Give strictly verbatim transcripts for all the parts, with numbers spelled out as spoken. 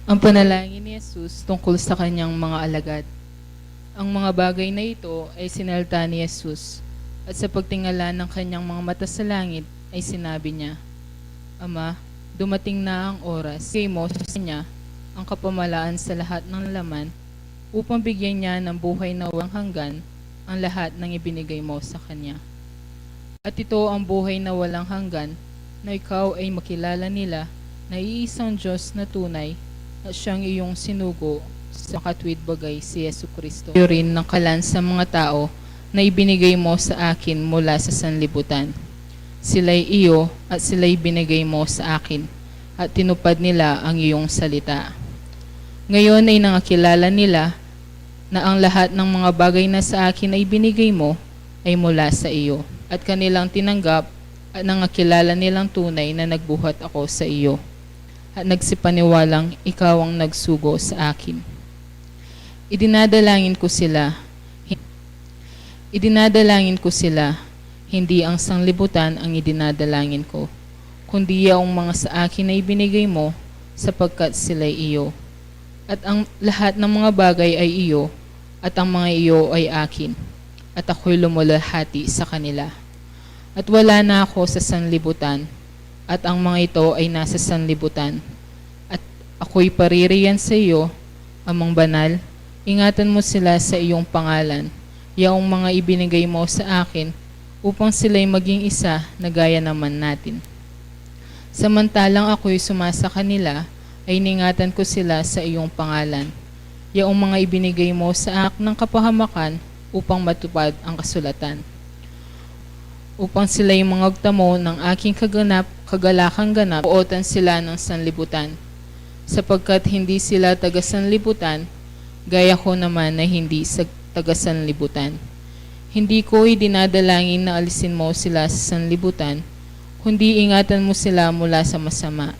Ang panalangin ni Jesus tungkol sa kanyang mga alagad. Ang mga bagay na ito ay sinalta ni Jesus, at sa pagtingala ng kanyang mga mata sa langit ay sinabi niya, "Ama, dumating na ang oras. Ibigay mo sa kanya ang kapamalaan sa lahat ng laman, upang bigyan niya ng buhay na walang hanggan ang lahat ng ibinigay mo sa kanya." At ito ang buhay na walang hanggan, na ikaw ay makilala nila na iisang Diyos na tunay, at siyang iyong sinugo sa makatuwid bagay, si Yesu Kristo. Iyo rin ng kalan sa mga tao na ibinigay mo sa akin mula sa sanlibutan. Sila'y iyo at sila'y binigay mo sa akin, at tinupad nila ang iyong salita. Ngayon ay nangakilala nila na ang lahat ng mga bagay na sa akin ay binigay mo ay mula sa iyo, at kanilang tinanggap, at nangakilala nilang tunay na nagbuhat ako sa iyo, at nagsipaniwalang ikaw ang nagsugo sa akin. Idinadalangin ko sila, hi-, idinadalangin ko sila, hindi ang sanglibutan ang idinadalangin ko, kundi yaong mga sa akin ay binigay mo, sapagkat sila'y iyo. At ang lahat ng mga bagay ay iyo, at ang mga iyo ay akin, at ako'y lumulahati sa kanila. At wala na ako sa sanlibutan, at ang mga ito ay nasa sanlibutan, at ako'y paririyan sa iyo, Amang Banal, ingatan mo sila sa iyong pangalan, yaong mga ibinigay mo sa akin, upang sila'y maging isa na gaya naman natin. Samantalang ako'y sumasa kanila, ay iningatan ko sila sa iyong pangalan, yaong mga ibinigay mo sa akin ng kapahamakan, upang matupad ang kasulatan, upang sila'y mangagtamo ng aking kaganap, kagalakang ganap, pootan sila ng sanlibutan. Sapagkat hindi sila taga-sanlibutan, gaya ko naman na hindi sa taga-sanlibutan. Hindi ko idinadalangin na alisin mo sila sa sanlibutan, kundi ingatan mo sila mula sa masama.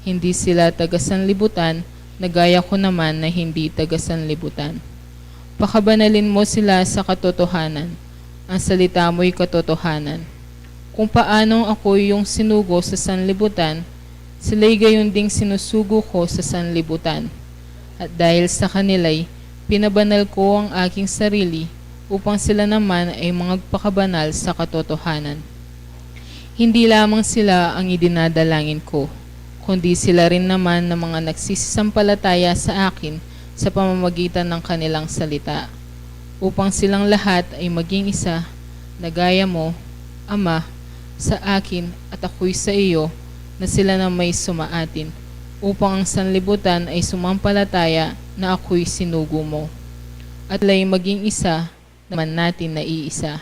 Hindi sila taga-sanlibutan, na gaya ko naman na hindi taga-sanlibutan. Pakabanalin mo sila sa katotohanan. Ang salita mo'y katotohanan. Kung paanong ako iyong sinugo sa sanlibutan, sila'y gayon ding sinusugo ko sa sanlibutan. At dahil sa kanila'y pinabanal ko ang aking sarili, upang sila naman ay mangagpakabanal sa katotohanan. Hindi lamang sila ang idinadalangin ko, kundi sila rin naman ng mga nagsisisampalataya sa akin sa pamamagitan ng kanilang salita, upang silang lahat ay maging isa, na gaya mo, Ama, sa akin at ako'y sa iyo, na sila na may sumaatin, upang ang sanlibutan ay sumampalataya na ako'y sinugo mo. At sila'y maging isa naman natin na iisa.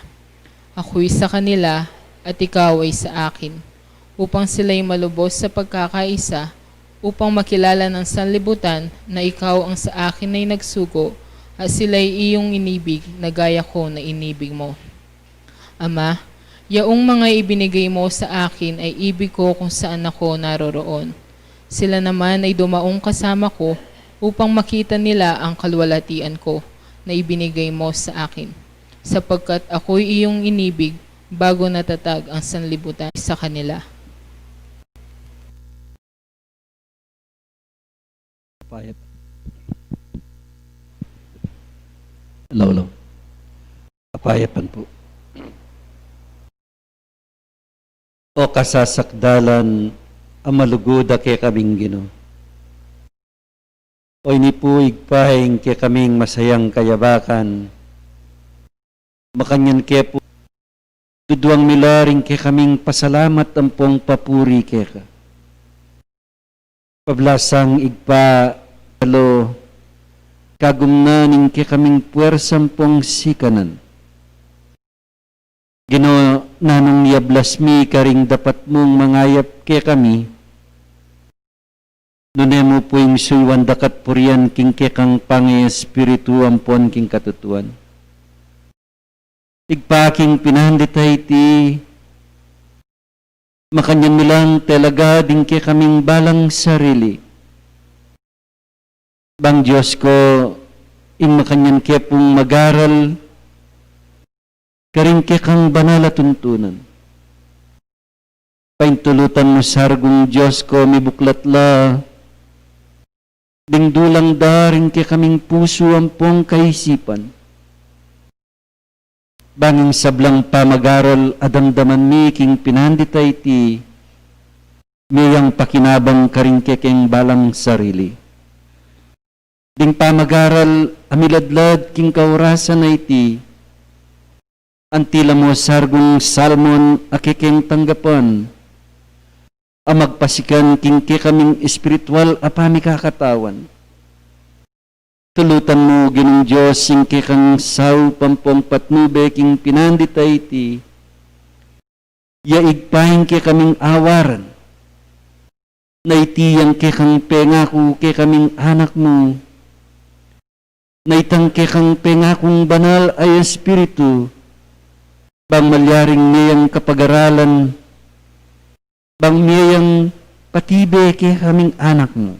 Ako'y sa kanila at ikaw ay sa akin, upang sila'y malubos sa pagkakaisa, upang makilala ng sanlibutan na ikaw ang sa akin ay nagsugo, at sila'y iyong inibig na gaya ko na inibig mo. Ama, yaong mga ibinigay mo sa akin ay ibig ko kung saan ako naroroon. Sila naman ay dumaong kasama ko upang makita nila ang kalwalhatian ko na ibinigay mo sa akin, sapagkat ako'y iyong inibig bago natatag ang sanlibutan sa kanila. Kapayap-, hello, hello. Kapayapan po. O kasasakdalan a malugud a kekaming Ginu. O ini pu, Ibpa, ing kekaming masayang kayabakan. Makanyan ke pu, duduang mi la ring kekaming pasalamat ampong papuri keka. Pablasang Ibpa, alo, kagum na ning kekaming puersa ampong sikanan. Ginu, nanung yablas mi karing dapat mung mangayap kekami, nune mu pu ing suyuan da ka at purian king kekang pangespiritu ampon king katutuan. Ibpa, king pinandit a iti, makanyan mi lang talaga ding kekaming balang sarili. Bang Dios ko, ing makanyan ke pung mag-aral karing kekang banal a tuntunan. Paintulutan mu sa ruging Dios ko, mibuklat la Ding dulang da ring kekaming pusu ampong kaisipan. Bang ing sablang pamagaral a damdaman mi king pinandit a iti, miyang pakinabang karing kekeng balang sarili. Ding pamagaral a miladlad king kaurasan a iti, anti la mo sargung salmon a kekeng tanggapan, a magpasikan king kekaming espiritual a pamikakatawan. Tulutan mu, Ginung Dios, ing kekang saup ampong patnube king pinandit a iti, ya Ibpa, ing kekaming awaran, na iti yang kekang pengaku kekaming anak mu, na itang kekang pengakung banal a Espiritu, bang malyaring miyang kapagaralan, bang miyang patibe kekaming anak mu.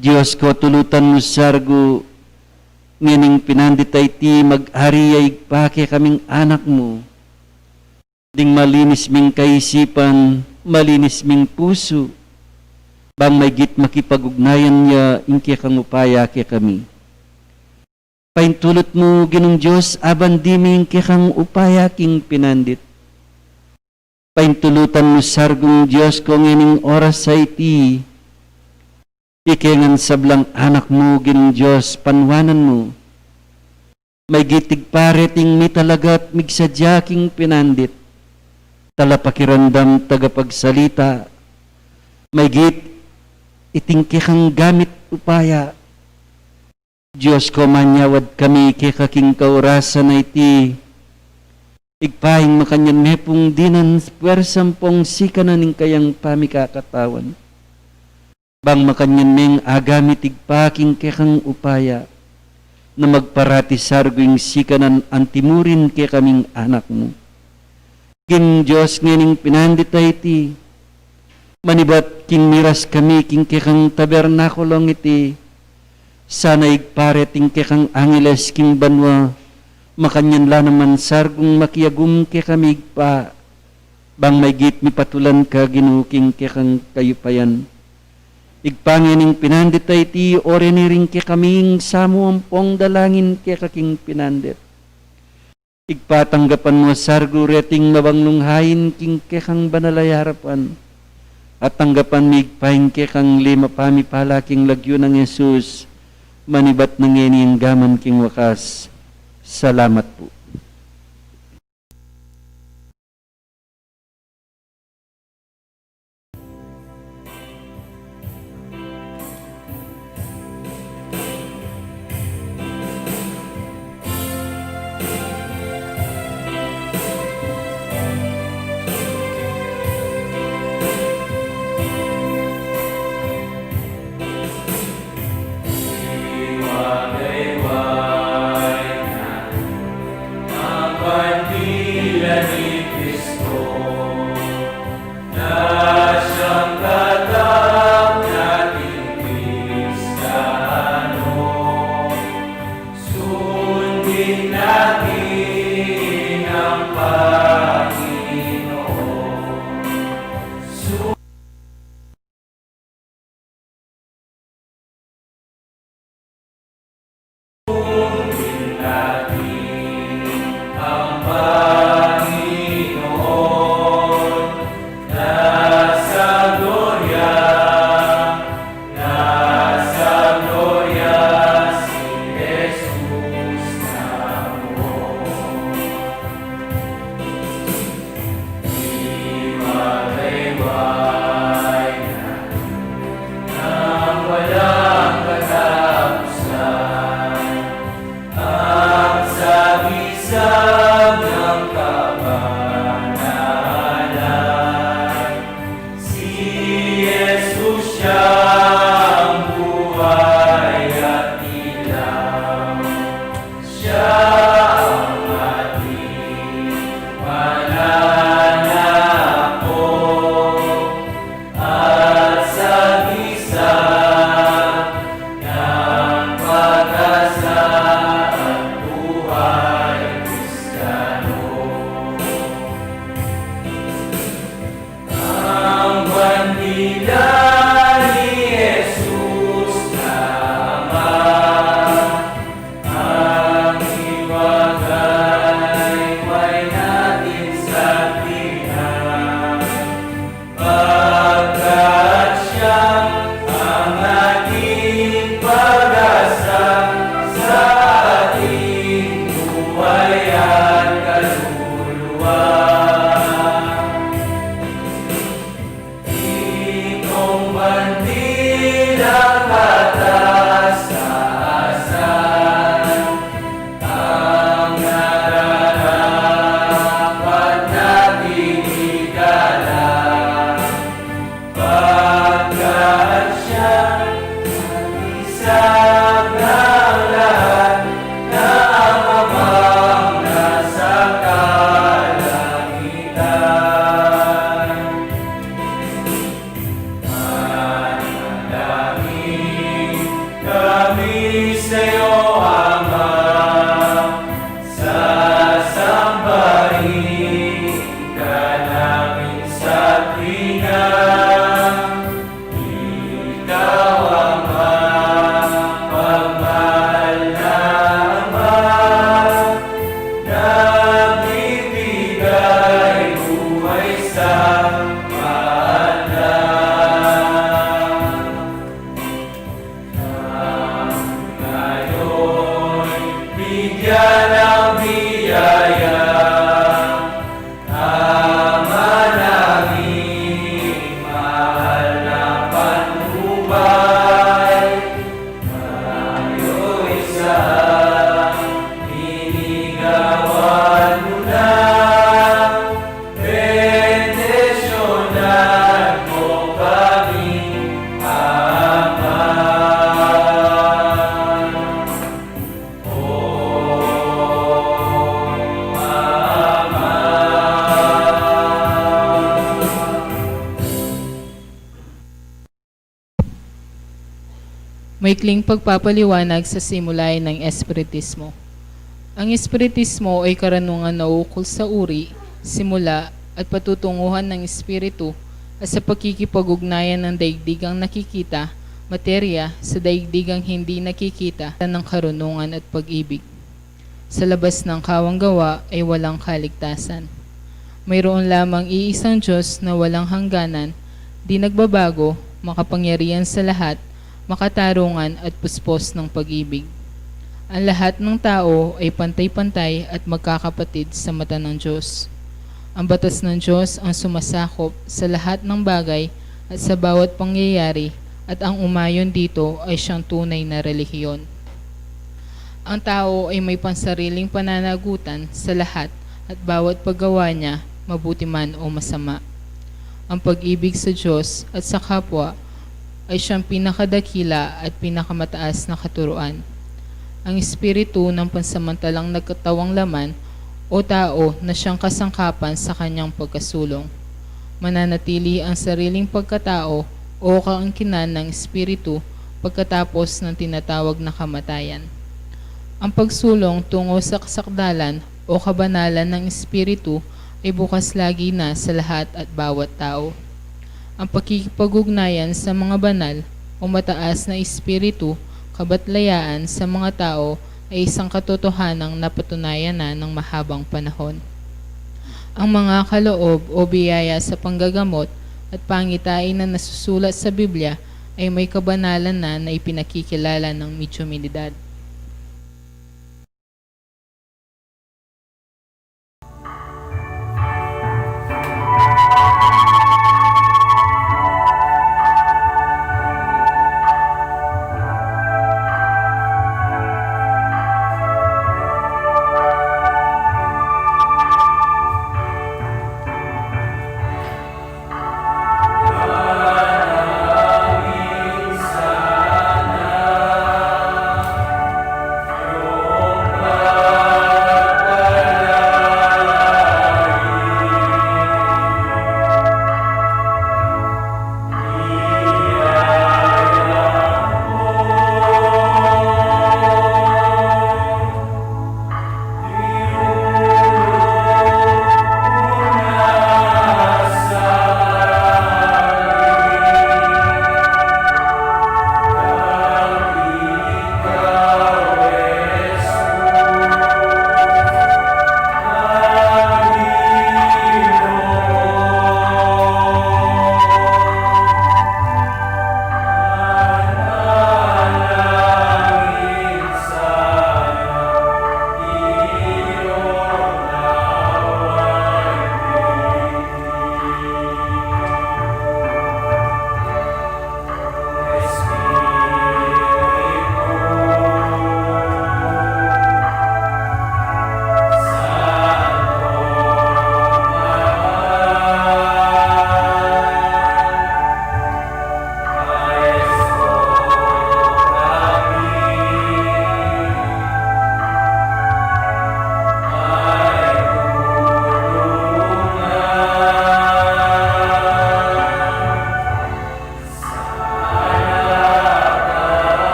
Dios ko, tulutan mu sargu ngening pinandit a iti, mag-ari ya Ibpa kekaming anak mu. Ding malinis ming kaisipan, malinis ming pusu, bang maygit makipag-ugnayan ya ing kekang upaya kekami. Paintulut mu, Ginung Dios, aban dimi ing kekang upaya king pinandit. Paintulutan mu sargu, Dios ko, ngening oras a iti, ike ngan sablang anak mu, Ginung Dios, panuanan mu. Maygit Ibpa reting mitalaga at migsadya king pinandit, talapakiramdam, tagapagsalita, maygit iting kekang gamit upaya. Dios ko, manyawad kami keka king kaurasan a iti. Ibpa, ing makanyan me pung dinan puersa ampong sikanan ing kayang pamikakatawan, bang makanyan meng agamit, Ibpa, king kekang upaya, na magparati sargu ing sikanan antimurin kekaming anak mu. Ginung Dios, ngening pinandit a iti, manibat king miras kami king kekang tabernakulong iti, sana Ibpa reting kekang angeles king banua, makanyan la naman sargung makiagum kekami, Ibpa, bang maygit mipatulan ka, Ginu, king kekang kayupayan. Ibpa, ngening pinandit a iti, oreni ring kekaming samu ampong dalangin keka king pinandit. Ibpa, tanggapan mu sargu reting mabanglung hain king kekang banal a arapan. At tanggapan mi, Ibpa, ing kekang lima pamipala king lagyu nang Jesus, manibat na ngeni anggaman king wakas. Salamat pu. O Ama, sasambahin ka namin sa tuwina. Ikaw ang mapagmahal na Ama, nagbibigay buhay sa mga anak. Ngayon, bigyan ng biyaya, Ama naming mahal na patnubay, tayo'y isang linigawan mo na. Bendisyonan mo kami, Ama. O Ama. Maikling pagpapaliwanag sa simulayan ng Espiritismo. Ang Espiritismo ay karanungan na ukol sa uri, simula, at patutunguhan ng Espiritu at sa pakikipag-ugnayan ng daigdigang nakikita, materya, sa daigdigang hindi nakikita, ng karunungan at pag-ibig. Sa labas ng kawang gawa ay walang kaligtasan. Mayroon lamang iisang Diyos na walang hangganan, di nagbabago, makapangyarihan sa lahat, makatarungan at puspos ng pag-ibig. Ang lahat ng tao ay pantay-pantay at magkakapatid sa mata ng Diyos. Ang batas ng Diyos ang sumasakop sa lahat ng bagay at sa bawat pangyayari, at ang umayon dito ay siyang tunay na relihiyon. Ang tao ay may pansariling pananagutan sa lahat at bawat paggawa niya, mabuti man o masama. Ang pag-ibig sa Diyos at sa kapwa ay siyang pinakadakila at pinakamataas na katuruan. Ang espiritu ng pansamantalang nagkatawang laman o tao na siyang kasangkapan sa kanyang pagkasulong. Mananatili ang sariling pagkatao o kaangkinan ng espiritu pagkatapos ng tinatawag na kamatayan. Ang pagsulong tungo sa kasakdalan o kabanalan ng espiritu ay bukas lagi na sa lahat at bawat tao. Ang pakikipag-ugnayan sa mga banal o mataas na espiritu, kabatlayaan sa mga tao ay isang katotohanang napatunayan na ng mahabang panahon. Ang mga kaloob o biyaya sa panggagamot at pangitain na nasusulat sa Biblia ay may kabanalan na na ipinakikilala ng medyuminidad.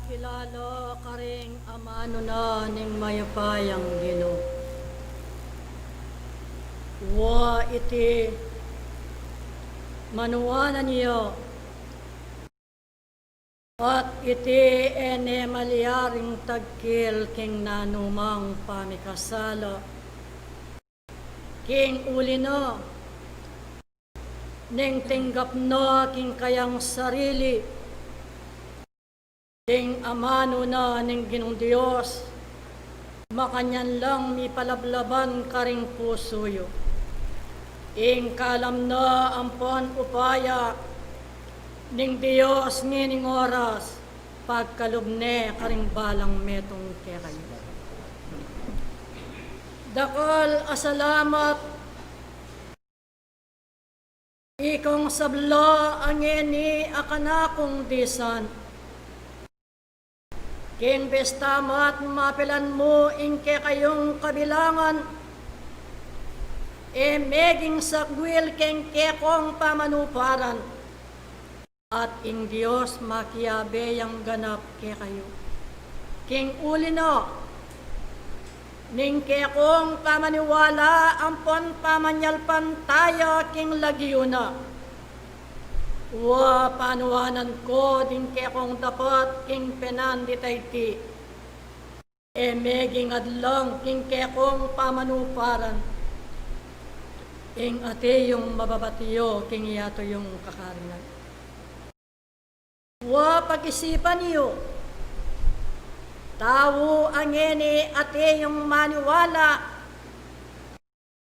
Kilala karing amanu na ning mayupayang Ginu. Wa iti manuanan ya, at iti e ne malyaring tagkil king nanumang pamikasala. King uli na, ning tinggap na king kayang sarili ding amanu na ning Ginung Dios, makanyan lang mipalablaban karing pusu yu ing kalam na ampon upaya ning Dios ngening oras, pagkalub ne karing balang metung kekayu. Dakal a salamat. Ikong sabla a ngeni a kanakung disan, king bista ma't mapilan mu ing kekayung kabilangan, e meging sagwil king kekong pamanuparan. At ing Dios makiabe yang ganap kekayu. King uli na, ning kekong pamaniwala ampon pamanyalpantaya king lagyu na, wa panuanan ko ding kekong dapat king penandit a iti. E meging adlang king kekong pamanuparan ing ati yung mababatio king yatu yung kakarinan. Wa pagisipan yu, tau a ngeni ati yung maniwala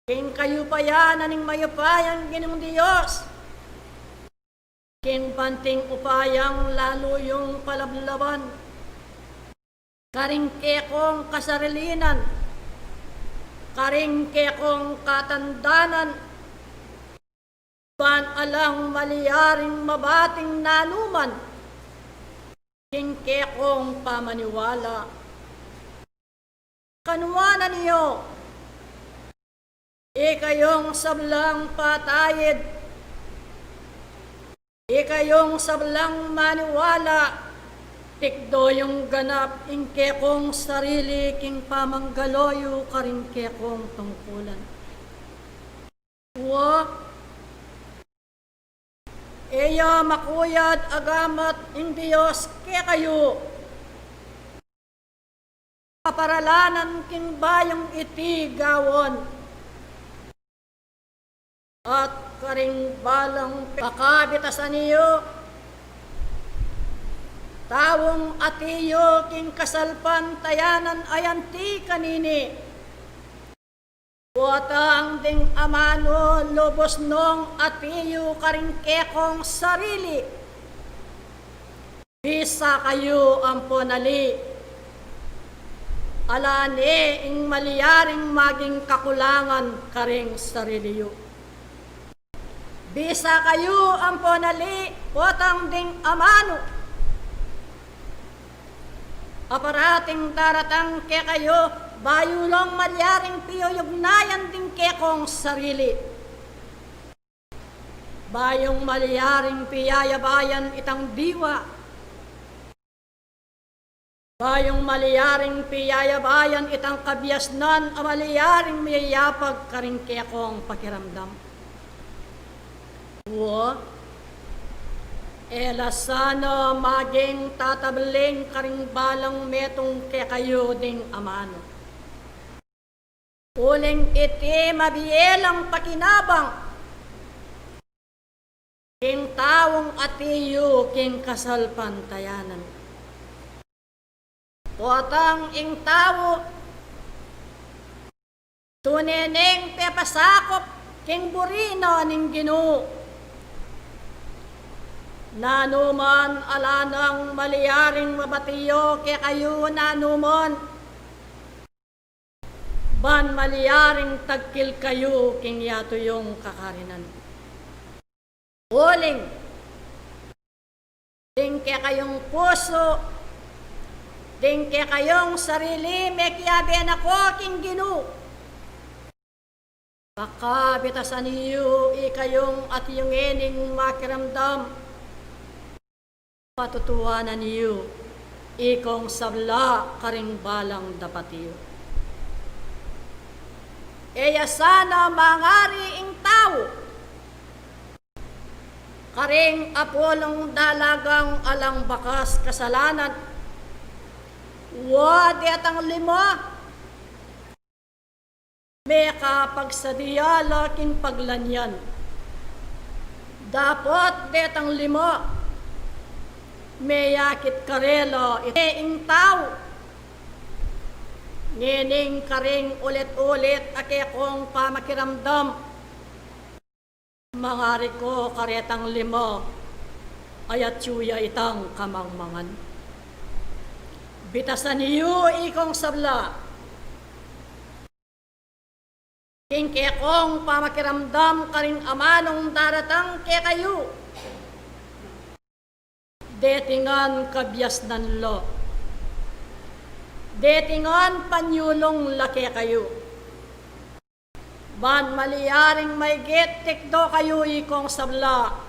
king kayupayan na ning mayupayang Ginung Dios, king banting upayang lalu yung palablaban karing kekong kasarilinan, karing kekong katandanan, ban alang malyaring mabating nanuman king kekong pamaniwala. Kanuanan yu, ikayung sablang patayid, ikayung sablang maniwala, tikdo yung ganap ing kekong sarili king pamanggalo yu karing kekong tungkulan. Wa, e ya makuyad a gamat ing Dios kekayu. Kaparalanan king bayung iti gawan. At karing balang pe-, pakabitasan yu, taung ati yu king kasalpantayanan a anti kanini. Potang ding amanu lubus nong ati yu karing kekong sarili. Bisa kayu ampon ali, ala ne ing malyaring maging kakulangan karing sarili yu. Bisa kayu ampon ali, potang ding amanu. Aparating daratang kekayu, bayu long malyaring piyuyugnayan ding kekong sarili. Bayung malyaring piyayabayan itang diwa. Bayung malyaring piyayabayan itang kabiasnan a malyaring miyayapag karing kekong pakiramdam. Wa, e la sana maging tatabling karing balang metung kekayu ding amanu. Uling iti mabie lang pakinabang king taung ati yu king kasalpantayanan. Potang ing tau tune neng pepasakup king buri na ning Ginu. Nanuman ala nang malyaring mabatio kekayu nanuman, ban malyaring tagkil kayu king yatu yung kakarinan. Uling ding kekayung pusu, ding kekayung sarili, mekiabe na ko king Ginu. Pakabitasan yu ikayung atiu ngening makiramdam. Patutuanan yu, Ikong sabla karing balang dapat yu. E ya sana mangari ing tau karing apulung dalagang alang bakas kasalanan. Wa detang lima mekapagsadia la king paglanyan. Dapot detang lima meyakit karela ing tau. Ngening karing ulit-ulit a kekong pamakiramdam, mangari ko karetang lima, ayat yu ya itang kamangmangan. Bitasan yu ikong sabla king kekong pamakiramdam karing amanung daratang kekayu. Deti ngan kabiasnan la, deti ngan panyulung la kekayu. Ban malyaring maigit tikdo kayu ikong sabla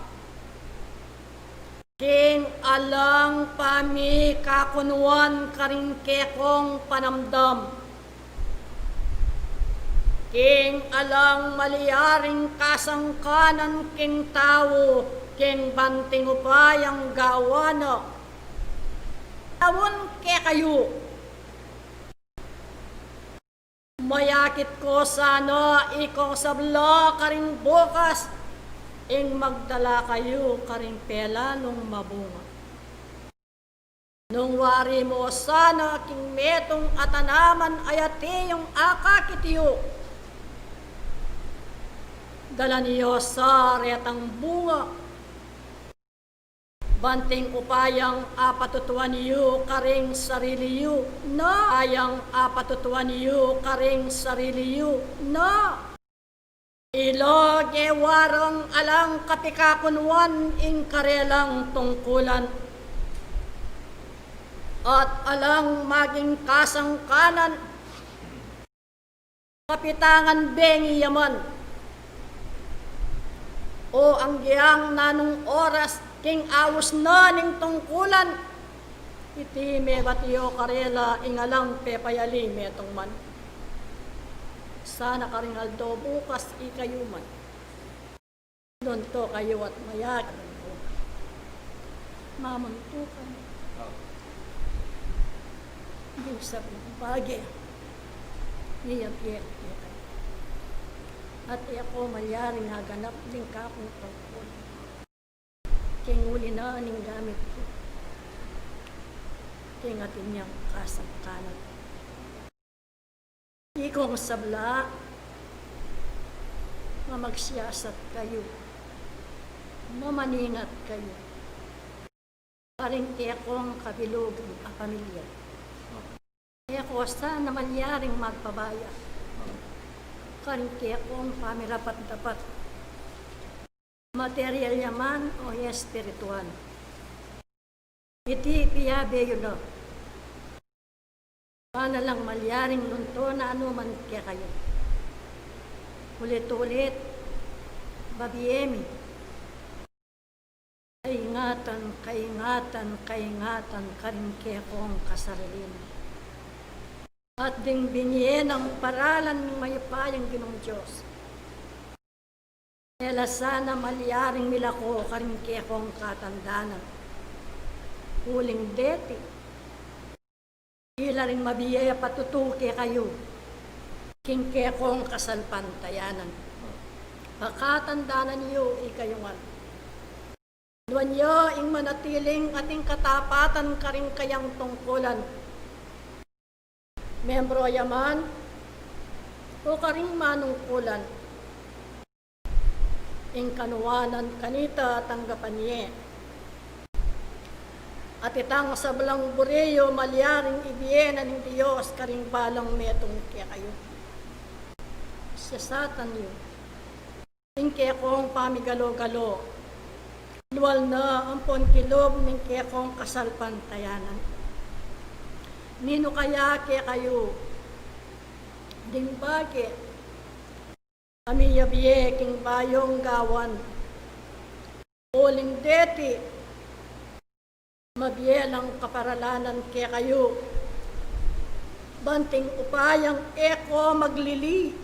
king alang pamikakunuan karing kekong panamdam, king alang malyaring kasangkanan king tau king banting upayang gawa na. Aun kekayu, mayakit ko sana ikong sabla karing bukas ing magdala kayu karing pelanung mabunga. Nung wari mu sana king metung a tanaman a atiu ing akakit yu, dalan yu sa retang bunga. Banting upayang apatutuan yu karing sarili yu na, upayang apatutuan yu karing sarili yu na. Ila gewa rang alang kapikakunuan ing karelang tungkulan, at alang maging kasangkanan kapitangan bengi ya man o anggiang nanung oras king aus na ning tungkulan. Iti mebat yu karela ing alang pepayali metung man. Sana karing aldo bukas ikayu man. Nung to kayu at mayakit mamuntukan. Ding sablang bage, miyabie kekayu. At e ku malyaring aganap ding kakung tungkul king uli na ning gamit ku king atin yang kasangkanan. Ikong sabla, mamagsiyasat kayu, mamaningat kayu karing kekong kabilugan a pamilya. E ku sana malyaring magpabaya karing kekong pamirapat-dapat, material ya man o espiritual. Iti piyabe yu na. Bana lang malyaring lunto na anuman kekayu. Ulit-ulit, babie mi, kaingatan, kaingatan, kaingatan karing kekong kasarili na. At ding binie nang paralan ning mayupayang Ginung Dios, e la sana malyaring milako karing kekong katandanan. Uling deti, ila ring mabie a patutu kekayu king kekong kasalpantayanan. Pakatandanan yu ikayu ngan. Nuan ya ing manatiling ating katapatan karing kayang tungkulan, membro ya man o karing manungkulan, ing kanuanan kanita tanggapan ye. At itang sablang buri yu malyaring ibie na ning Dios karing balang metung kekayu. Siyasatan yu ing kekong pamigalo-galo, lual na ampon kilub ning kekong kasalpantayanan. Ninu kaya kekayu ding bage a miyabie king bayung gawan? Uling deti, Mabie lang kaparalanan kekayu, banting upayang e ko maglili,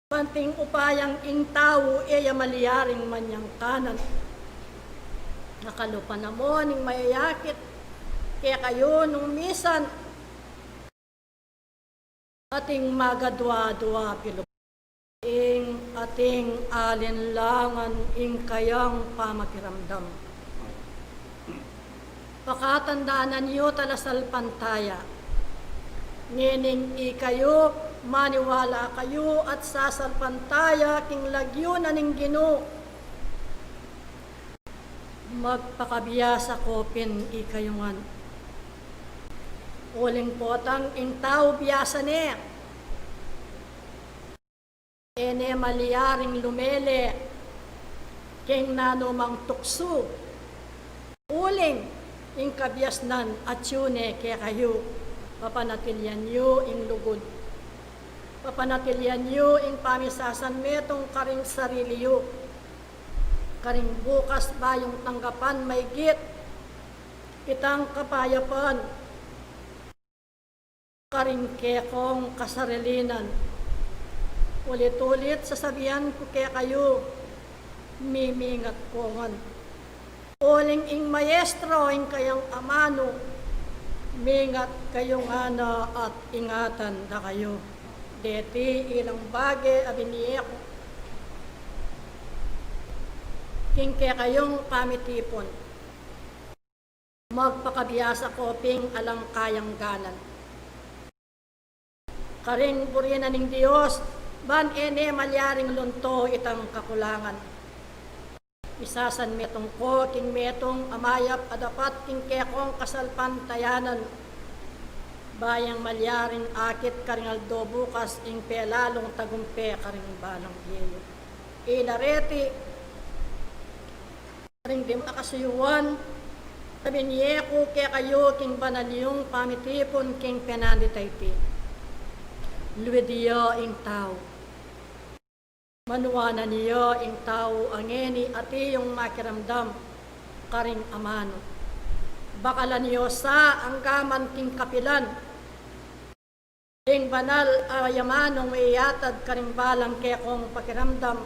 banting upayang ing tau e ya malyaring manyangkanan. Nakalupa na mu ning mayayakit kekayu nung misan, ating magadwa-dwa pilu ing ating alinlangan ing kayang pamakiramdam. Pakatandanan yu talasalpantaya. Ngening ikayu maniwala kayu at sasalpantaya king lagyu na ning Ginu, magpakabiasa ko pin ikayu ngan. Uling potang ing tau biasa ne, e ne malyaring lumele king nanumang tuksu, uling ing kabiasnan atyu ne kekayu. Papanatilian yu ing lugud, papanatilian yu ing pamisasanmetung karing sarili yu, karing bukas bayung tanggapan maygit itang kapayapan karing kekong kasarilinan. Ulit-ulit sasabian ku kekayu, mimingat ko ngan. Uling ing maestro ing kayang amanu, mingat kayu ngana at ingatan da kayu. Deti ilang bage a binie ku king kekayung pamitipun. Magpakabiasa ko ping alang kayangganan karing buri na ning Dios, ban e ne malyaring lunto itang kakulangan. Isasanmetung ko king metung a mayap a dapat king kekong kasalpantayanan, bayang malyaring akit karing aldo bukas ing pelalung tagumpe karing balang bie yu. Ila reti, karing dimu a kasuyuan a binie ku kekayu king banal yung pamitipun king penandit a iti. Luid ya ing tau. Manuanan ya ing tau a ngeni ati yung makiramdam karing amanu. Bakalan yo sa anggaman king kapilan ing banal a yamanung iyatad karing balang kekong pakiramdam,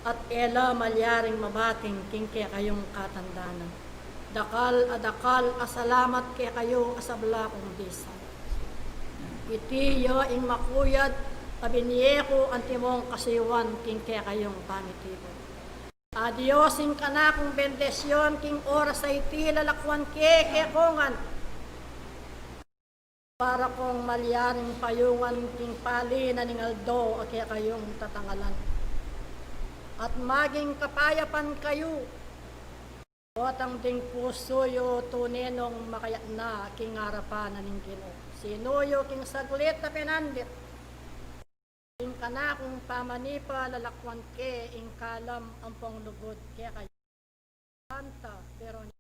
at e la malyaring mabating king kekayung katandanan. Dakal a dakal a salamat kekayu a sabla kung bisa. Iti ya ing makuyad a binie ku antimong kasuyuan king kekayung pamitipun. A Dios, ing kanakung bendisyon king oras a iti lalakuan ke kekongan, para kong malyaring payungan king pali na ning aldo a kekayung tatangalan. At maging kapayapan kayu, potang ding pusu yu tune nong makayatna king arapan na ning Ginu. Sinu yu king saglit a penandit, ing kanakung pamanipa lalakuan ke ing kalam ampong lugud kekayu. Santa Veronica.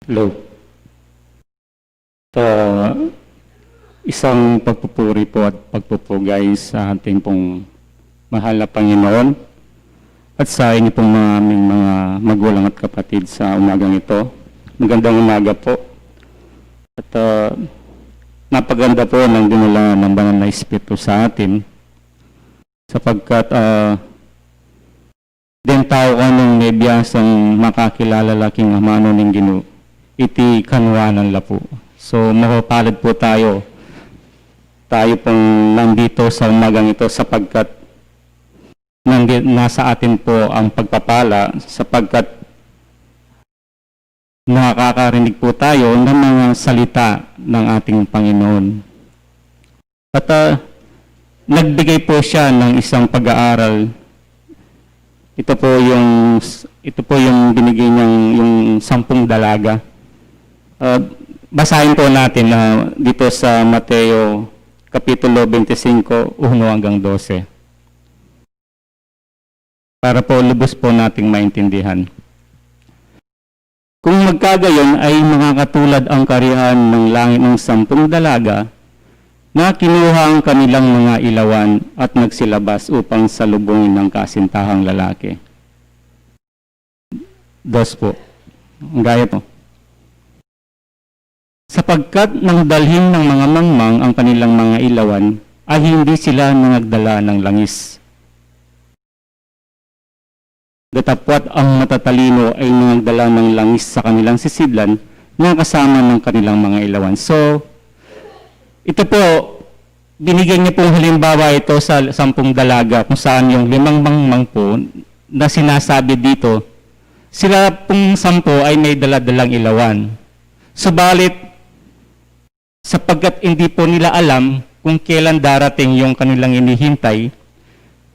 Hello. So, isang pagpupuri po at pagpupugay sa ating pong mahal na Panginoon at sa inyo pong mga, aming mga magulang at kapatid sa umagang ito. Magandang umaga po. At, ah, napaganda po ng dinala ng Banal na Espiritu sa atin, sapagkat, ah, deng tau kanung mebiyasang makakilala la king amanu ning Ginu, iti kanuanan la pu. So, mapapalad po tayo, tayo pong nandito sa umagang ito, sapagkat nandi-, nasa atin po ang pagpapala, sapagkat nakakarinig po tayo ng mga salita ng ating Panginoon. At, ah, nagbigay po siya ng isang pag-aaral. Ito po yung, ito po yung binigay niyang, yung sampung dalaga. Ah, basahin po natin, ah, dito sa Mateo Kapitulo twenty-five, uno hanggang dose. Para po lubos po nating maintindihan. Kung magkagayon ay makakatulad ang karihan ng langit ng sampung dalaga na kinuha ang kanilang mga ilawan at nagsilabas upang salubungin ng kasintahang lalaki. Dos po. Ang gaya po. Sapagkat nang dalhin ng mga mangmang ang kanilang mga ilawan, ay hindi sila nagdala ng langis. Datapwat ang matatalino ay nagdala ng langis sa kanilang sisidlan na kasama ng kanilang mga ilawan. So, ito po, binigyan niya pong halimbawa ito sa sampung dalaga kung saan yung limang mangmang po na sinasabi dito, sila pong sampu ay may daladalang ilawan. Subalit, sapagkat hindi po nila alam kung kailan darating yung kanilang inihintay,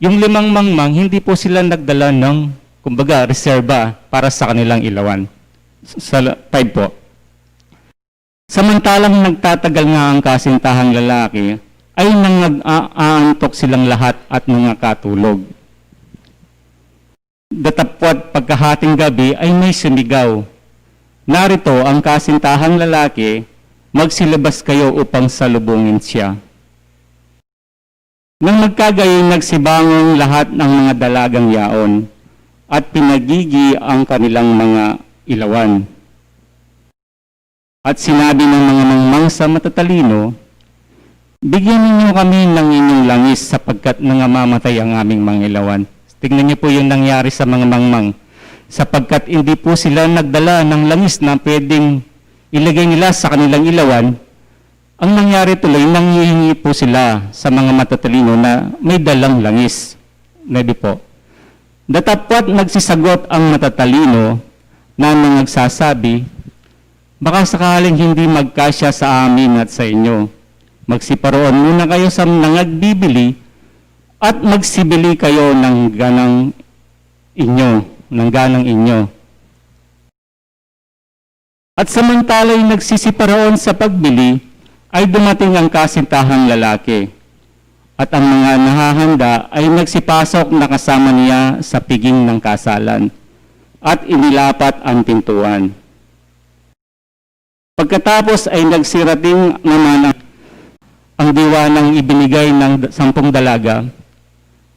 yung limang mangmang, hindi po sila nagdala ng, kumbaga, reserba para sa kanilang ilawan. Sa la-, five po. Samantalang nagtatagal nga ang kasintahang lalaki, ay nangag-aantok silang lahat at nangakatulog. Datapwat pagkahating gabi ay may sumigaw, "Narito ang kasintahang lalaki, magsilabas kayo upang salubungin siya." Nang magkagayon, nagsibangon lahat ng mga dalagang yaon at pinagigi ang kanilang mga ilawan. At sinabi ng mga mangmang sa matatalino, "Bigyan ninyo kami ng inyong langis sapagkat nangamamatay ang aming mga ilawan." Tingnan niyo po yung nangyari sa mga mangmang. Sapagkat hindi po sila nagdala ng langis na pwedeng ilagay nila sa kanilang ilawan, ang nangyari tuloy, nanghihingi po sila sa mga matatalino na may dalang langis. Nuebe po. Datapwat nagsisagot ang matatalino na nagsasabi, "Baka sakaling hindi magkasya sa amin at sa inyo. Magsiparoon muna kayo sa nangagbibili at magsibili kayo ng ganang inyo, ng ganang inyo." At samantala'y nagsisiparoon sa pagbili, ay dumating ang kasintahang lalaki. At ang mga nahahanda ay nagsipasok na kasama niya sa piging ng kasalan, at inilapat ang pintuan. Pagkatapos ay nagsirating naman ang, ang diwa ng ibinigay ng sampung dalaga.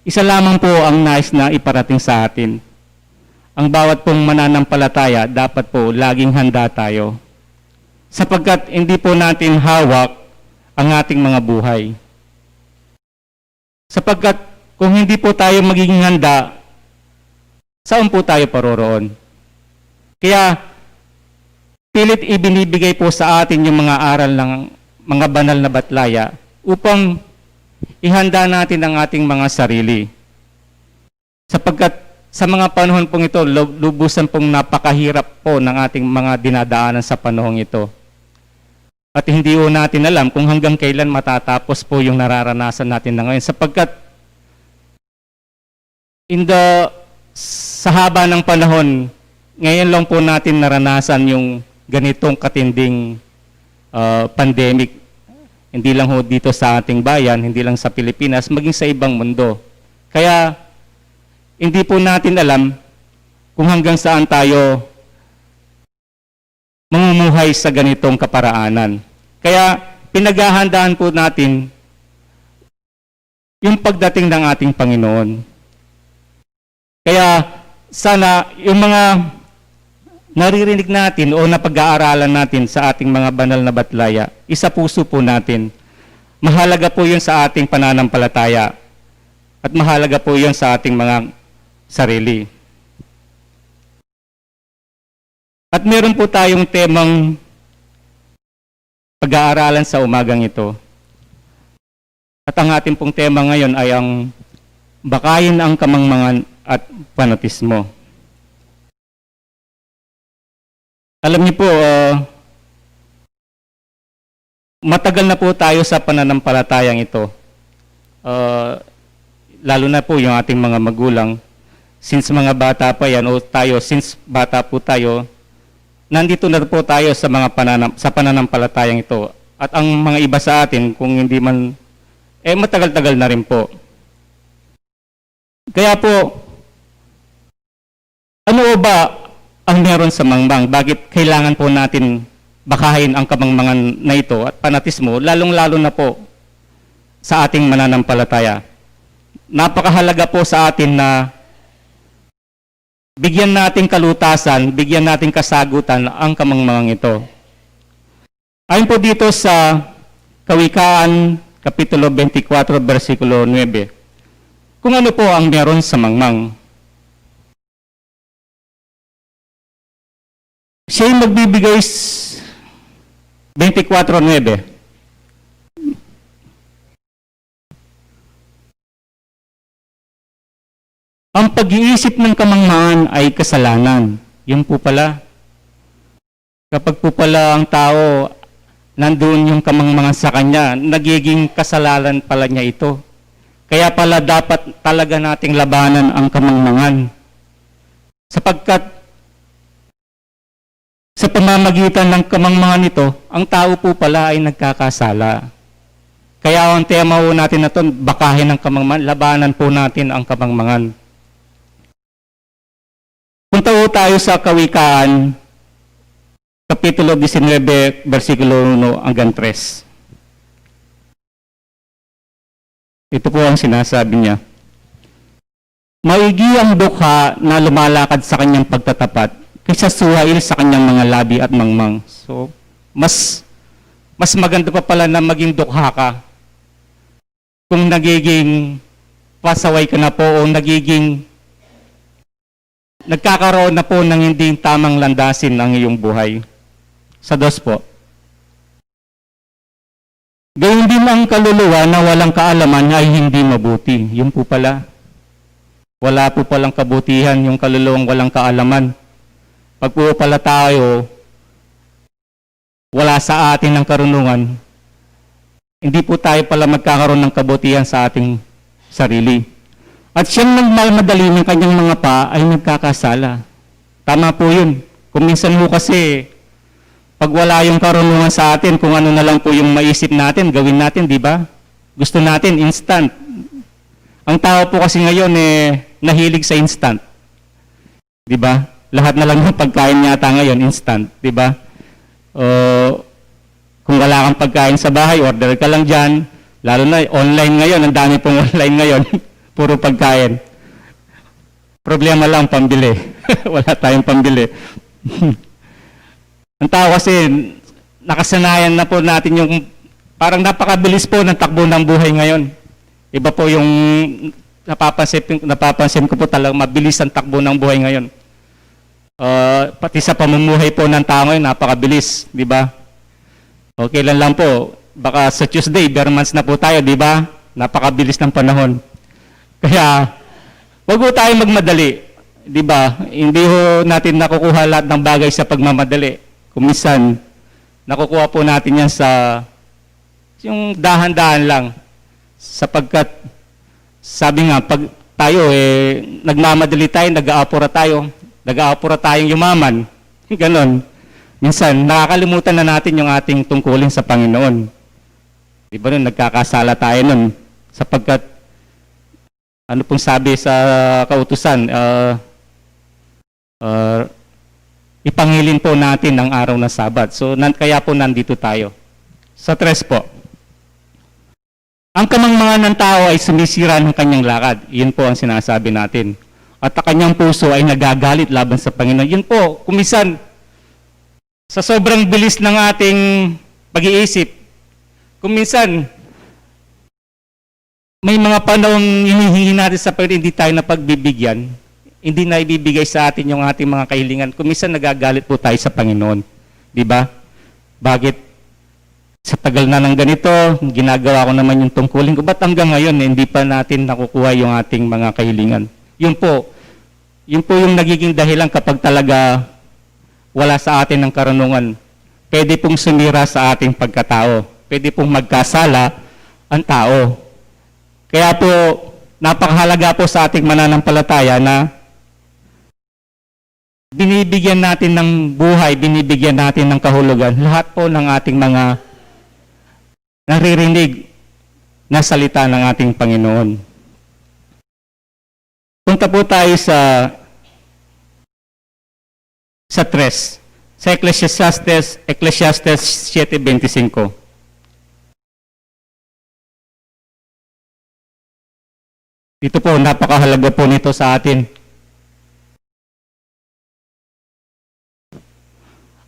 Isa lamang po ang nais na iparating sa atin. Ang bawat pong mananampalataya, dapat po laging handa tayo. Sapagkat hindi po natin hawak ang ating mga buhay. Sapagkat kung hindi po tayo magiging handa, saan po tayo paroroon? Kaya, pilit ibinibigay po sa atin yung mga aral ng mga banal na batlaya upang ihanda natin ang ating mga sarili. Sapagkat sa mga panahon pong ito, lu-, lubusan pong napakahirap po ng ating mga dinadaanan sa panahong ito. At hindi po natin alam kung hanggang kailan matatapos po yung nararanasan natin na ngayon. Sapagkat in the, sa haba ng panahon, ngayon lang po natin naranasan yung ganitong katinding, ah, pandemic. Hindi lang ho dito sa ating bayan, hindi lang sa Pilipinas, maging sa ibang mundo. Kaya, hindi po natin alam kung hanggang saan tayo mamumuhay sa ganitong kaparaanan. Kaya pinaghahandaan po natin yung pagdating ng ating Panginoon. Kaya sana yung mga naririnig natin o napag-aaralan natin sa ating mga banal na batlaya, isapuso po natin. Mahalaga po yun sa ating pananampalataya at mahalaga po yun sa ating mga sarili. At meron po tayong temang pag-aaralan sa umagang ito. At ang ating pong tema ngayon ay ang bakayin ang kamangmangan at panatismo. Alam niyo po, ah, matagal na po tayo sa pananampalatayang ito. Ah, lalo na po yung ating mga magulang, since mga bata pa yan, o tayo, since bata po tayo, nandito na po tayo sa mga pananam-, sa pananampalatayang ito. At ang mga iba sa atin, kung hindi man, eh, matagal-tagal na rin po. Kaya po, ano ba ang meron sa mangmang? Bakit kailangan po natin bakahin ang kamangmangan na ito at panatismo, lalong-lalo na po sa ating mananampalataya? Napakahalaga po sa atin na bigyan natin kalutasan, bigyan natin kasagutan ang kamangmangang ito. Ayon po dito sa Kawikaan, Kapitulo twenty-four, bersikulo nuebe, kung ano po ang meron sa mangmang. Siya'y magbibigay s-, twenty-four nuebe. Ang pag-iisip ng kamangmangan ay kasalanan. Yun po pala. Kapag po pala ang tao, nandun yung kamangmangan sa kanya, nagiging kasalanan pala niya ito. Kaya pala dapat talaga nating labanan ang kamangmangan. Sapagkat sa pamamagitan ng kamangmangan ito, ang tao po pala ay nagkakasala. Kaya ang tema po natin na to, bakahin ang kamangmangan, labanan po natin ang kamangmangan. Punta po tayo sa Kawikaan, Kapitulo disinwebe, bersikulo uno hanggang tres. Ito po ang sinasabi niya. Maigi ang dukha na lumalakad sa kanyang pagtatapat kaysa suwail sa kanyang mga labi at mangmang. So, mas, mas maganda pa pala na maging dukha ka kung nagiging pasaway ka na po o nagiging, nagkakaroon na po ng hindi tamang landasin ang iyong buhay. Sa dos po. Gayun din ang kaluluwa na walang kaalaman ay hindi mabuti. Yun po pala. Wala po palang kabutihan yung kaluluwang walang kaalaman. Pag po pala tayo, wala sa atin ang karunungan, hindi po tayo pala magkakaroon ng kabutihan sa ating sarili. At siyang nagmamadali ng kanyang mga paa ay nagkakasala. Tama po yun. Kung minsan ho kasi, pag wala yung karunungan sa atin, kung ano na lang po yung maisip natin, gawin natin, di ba? Gusto natin, instant. Ang tao po kasi ngayon, eh, nahilig sa instant. Di ba? Lahat na lang ng pagkain yata ngayon, instant, di ba? O, kung wala kang pagkain sa bahay, order ka lang dyan. Lalo na online ngayon, ang dami pong online ngayon. Puro pagkain. Problema lang, pambili. Wala tayong pambili. Ang tao kasi, nakasanayan na po natin yung, parang napakabilis po ng takbo ng buhay ngayon. Iba po yung napapansin, napapansin ko po, talagang mabilis ang takbo ng buhay ngayon. Ah, pati sa pamumuhay po ng tao ngayon, napakabilis, di ba? Okay lang lang po, baka sa Tuesday, ber months na po tayo, di ba? Napakabilis ng panahon. Kaya, wag po tayo magmadali, di ba? Hindi ho natin nakukuha lahat ng bagay sa pagmamadali. Kung minsan, nakukuha po natin yan sa yung dahan-dahan lang. Sapagkat, sabi nga, pag tayo, eh, nagmamadali tayo, nag-aapura tayo, nag-aapura tayong yumaman. Ganon. Minsan, nakakalimutan na natin yung ating tungkulin sa Panginoon. Di ba nun, nagkakasala tayo nun? Sapagkat, ano pong sabi sa kautusan? Ah, ah, ipangilin po natin ang araw ng Sabat. So, nan-, kaya po nandito tayo. Sa tres po, ang kamangmangan ng tao ay sumisira ng kanyang lakad. Yun po ang sinasabi natin. At ang kanyang puso ay nagagalit laban sa Panginoon. Yun po, kumisan, sa sobrang bilis ng ating pag-iisip, kuminsan, may mga panahong hinihingi natin sa Panginoon, hindi tayo napagbibigyan, hindi na ibibigay sa atin yung ating mga kahilingan. Kuminsan nagagalit po tayo sa Panginoon. Di ba? Bakit? Sa tagal na ng ganito, ginagawa ko naman yung tungkulin ko. Ba't hanggang ngayon, eh, hindi pa natin nakukuha yung ating mga kahilingan? Yun po, yun po yung nagiging dahilan kapag talaga wala sa atin ang karunungan. Pwede pong sumira sa ating pagkatao. Pwede pong magkasala ang tao. Kaya po, napakahalaga po sa ating mananampalataya na binibigyan natin ng buhay, binibigyan natin ng kahulugan lahat po ng ating mga naririnig na salita ng ating Panginoon. Punta po tayo sa, sa tres, sa Ecclesiastes, Ecclesiastes siete veinticinco. Ito po, napakahalaga po nito sa atin.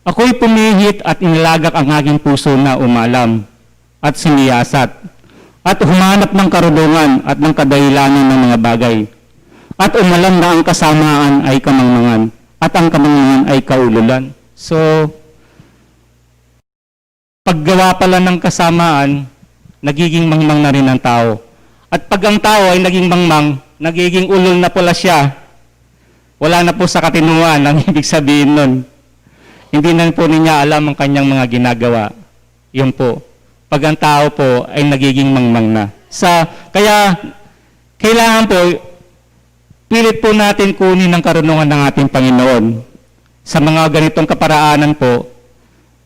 Ako'y pumihit at inilagak ang aking puso na umalam at sumiyasat at humanap ng karunungan at ng kadahilanan ng mga bagay, at umalam na ang kasamaan ay kamangmangan at ang kamangmangan ay kaululan. So, paggawa pala ng kasamaan, nagiging mangmang na rin ang tao. At pag ang tao ay naging mangmang, nagiging ulol na pala siya. Wala na po sa katinuan ang ibig sabihin nun. Hindi na po niya alam ang kanyang mga ginagawa. Yun po. Pag ang tao po ay nagiging mangmang na. Sa, kaya, kailangan po, pilit po natin kunin ang karunungan ng ating Panginoon. Sa mga ganitong kaparaanan po,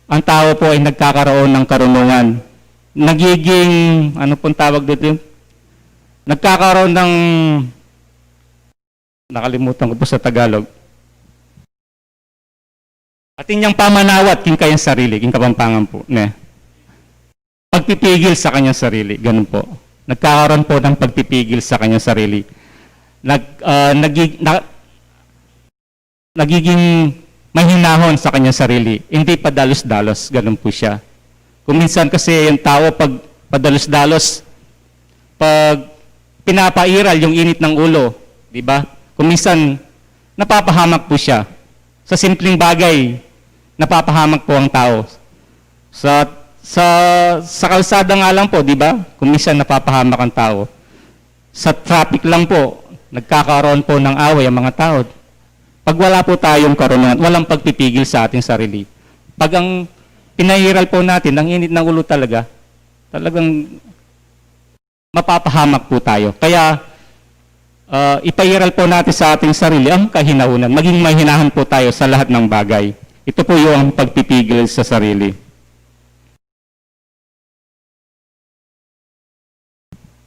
ang tao po ay nagkakaroon ng karunungan. Nagiging, ano pong tawag dito? Nagkakaroon ng, nakalimutan ko po sa Tagalog. Atin niyang pamanawat king kayang sarili, king Kapampangan po, ne? Pagpipigil sa kanyang sarili, ganun po. Nagkakaroon po ng pagpipigil sa kanyang sarili. Nag-, ah, nagi-, na-, nagiging mahinahon sa kanyang sarili. Hindi padalos-dalos, ganun po siya. Kung minsan kasi yung tao pag padalos-dalos, pag pinapairal yung init ng ulo, di ba? Kung minsan, napapahamak po siya. Sa simpleng bagay, napapahamak po ang tao. Sa, sa, sa kalsada nga lang po, di ba? Kung minsan napapahamak ang tao. Sa traffic lang po, nagkakaroon po ng away ang mga tao. Pag wala po tayong karunungan, walang pagpipigil sa ating sarili. Pag ang pinairal po natin, ang init ng ulo talaga, talagang mapapahamak po tayo. Kaya, ah, ipairal po natin sa ating sarili ang kahinahunan. Maging mahinahon po tayo sa lahat ng bagay. Ito po yung pagpipigil sa sarili.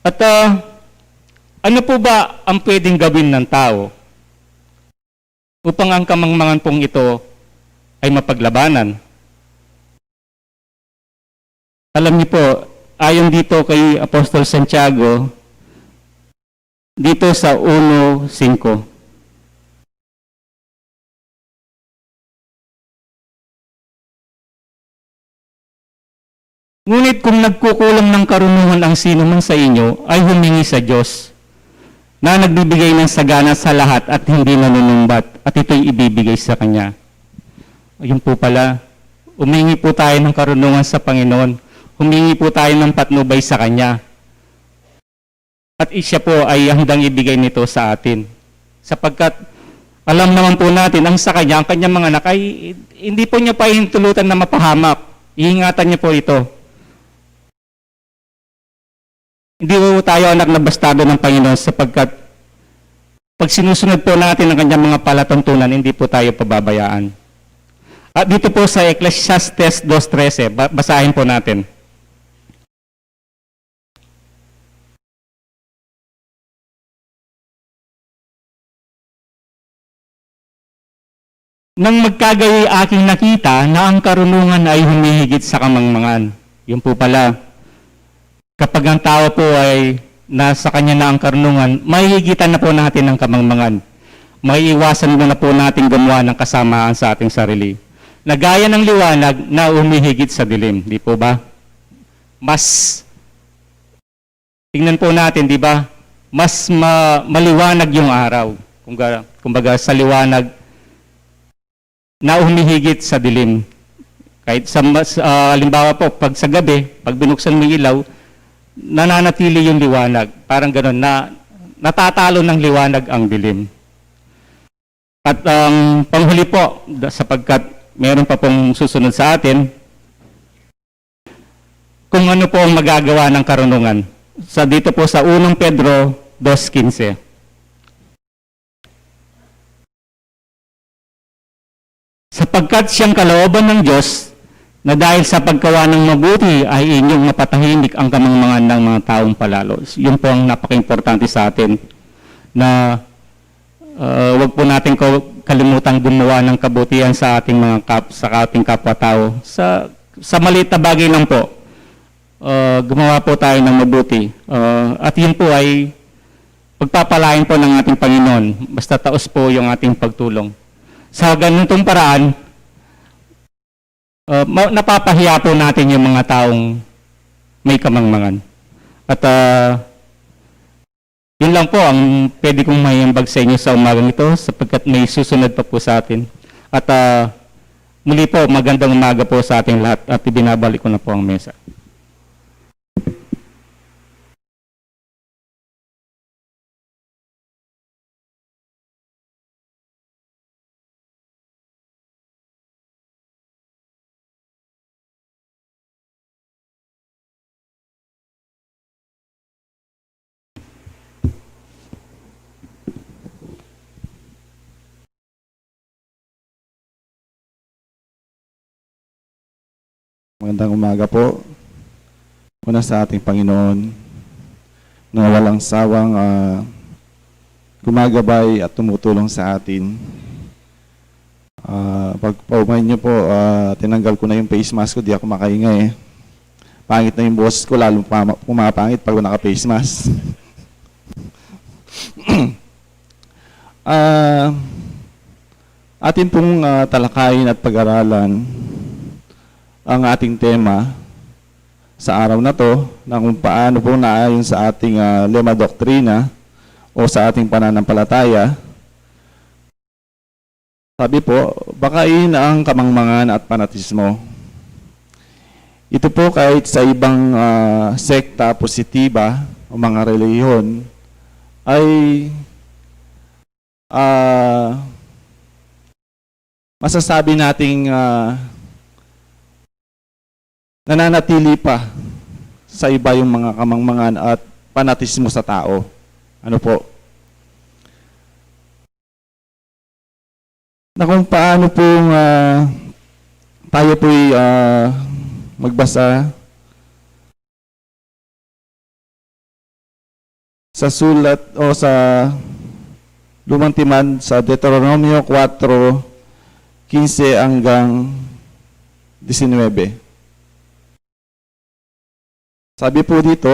At, ah, ano po ba ang pwedeng gawin ng tao upang ang kamangmangan pong ito ay mapaglabanan? Alam niyo po, ayon dito kay Apostol Santiago, dito sa uno singko. Ngunit kung nagkukulang ng karunungan ang sino man sa inyo, ay humingi sa Diyos, na nagbibigay ng sagana sa lahat at hindi nanunumbat, at ito'y ibibigay sa kanya. Ayun po pala, humingi po tayo ng karunungan sa Panginoon. Humingi po tayo ng patnubay sa Kanya. At siya po ay handang ibigay nito sa atin. Sapagkat alam naman po natin, ang sa Kanya, ang Kanyang mga anak ay hindi po Niya pahintulutan na mapahamak. Iingatan Niya po ito. Hindi po tayo anak na bastardo ng Panginoon, sapagkat pag sinusunod po natin ang Kanyang mga palatuntunan, hindi po tayo pababayaan. At dito po sa Ecclesiastes dos trese, ba-, basahin po natin. Nang magkagayoy aking nakita na ang karunungan ay humihigit sa kamangmangan. Yun po pala, kapag ang tao po ay nasa kanya na ang karunungan, mahihigitan na po natin ang kamangmangan. Maiiwasan mo na po natin gumawa ng kasamaan sa ating sarili. Na gaya ng liwanag na humihigit sa dilim, di po ba? Mas, tingnan po natin, di ba? Mas ma-, maliwanag yung araw. Kumbaga, kumbaga sa liwanag na humihigit sa dilim. Kahit sa mas, ah, halimbawa po, pag sa gabi, pag binuksan mo yung ilaw, nananatili yung liwanag. Parang ganun, na natatalo ng liwanag ang dilim. At ang panghuli po, da-, sapagkat meron pa pong susunod sa atin, kung ano po ang magagawa ng karunungan. Sa, dito po sa unang Pedro dos quince. Sapagkat siyang kalooban ng Diyos na dahil sa paggawa ng mabuti ay inyong mapatahimik ang kamangmangan ng mga taong palalo. Yun po ang napaka-importante sa atin na, uh, wag po natin ko-, kalimutang gumawa ng kabutihan sa ating mga kap-, sa ating kapwa-tao. Sa, sa maliit na bagay lang po, uh, gumawa po tayo ng mabuti. Uh, at yun po ay pagpapalain po ng ating Panginoon, basta taos po yung ating pagtulong. Sa ganitong paraan, uh, ma-, napapahiya po natin yung mga taong may kamangmangan. At, uh, yun lang po ang pwede kong maiambag sa inyo sa umagang ito, sapagkat may susunod pa po sa atin. At, uh, muli po, magandang umaga po sa ating lahat at ibinabalik ko na po ang mesa. Magandang umaga po. Una sa ating Panginoon na walang sawang, ah, gumagabay at tumutulong sa atin. Ah, pag paumain niyo po, ah, tinanggal ko na yung face mask ko, di ako makaingay eh. Pangit na yung boses ko, lalo pa, pumapangit pag naka-face mask. Ah, atin pong, ah, talakayin at pag-aralan ang ating tema sa araw na 'to, na kung paano po naayon sa ating, ah, lema doktrina o sa ating pananampalataya. Sabi po, bakain ang kamangmangan at panatismo. Ito po kahit sa ibang, ah, sekta positiba o mga relihiyon ay, ah, masasabi nating, ah, nananatili pa sa iba yung mga kamangmangan at panatismo sa tao. Ano po? Na kung paano pong, ah, tayo po'y, ah, magbasa sa sulat o sa Lumang Timan sa Deuteronomio kwatro, kinse hanggang disinwebe. Sabi po dito,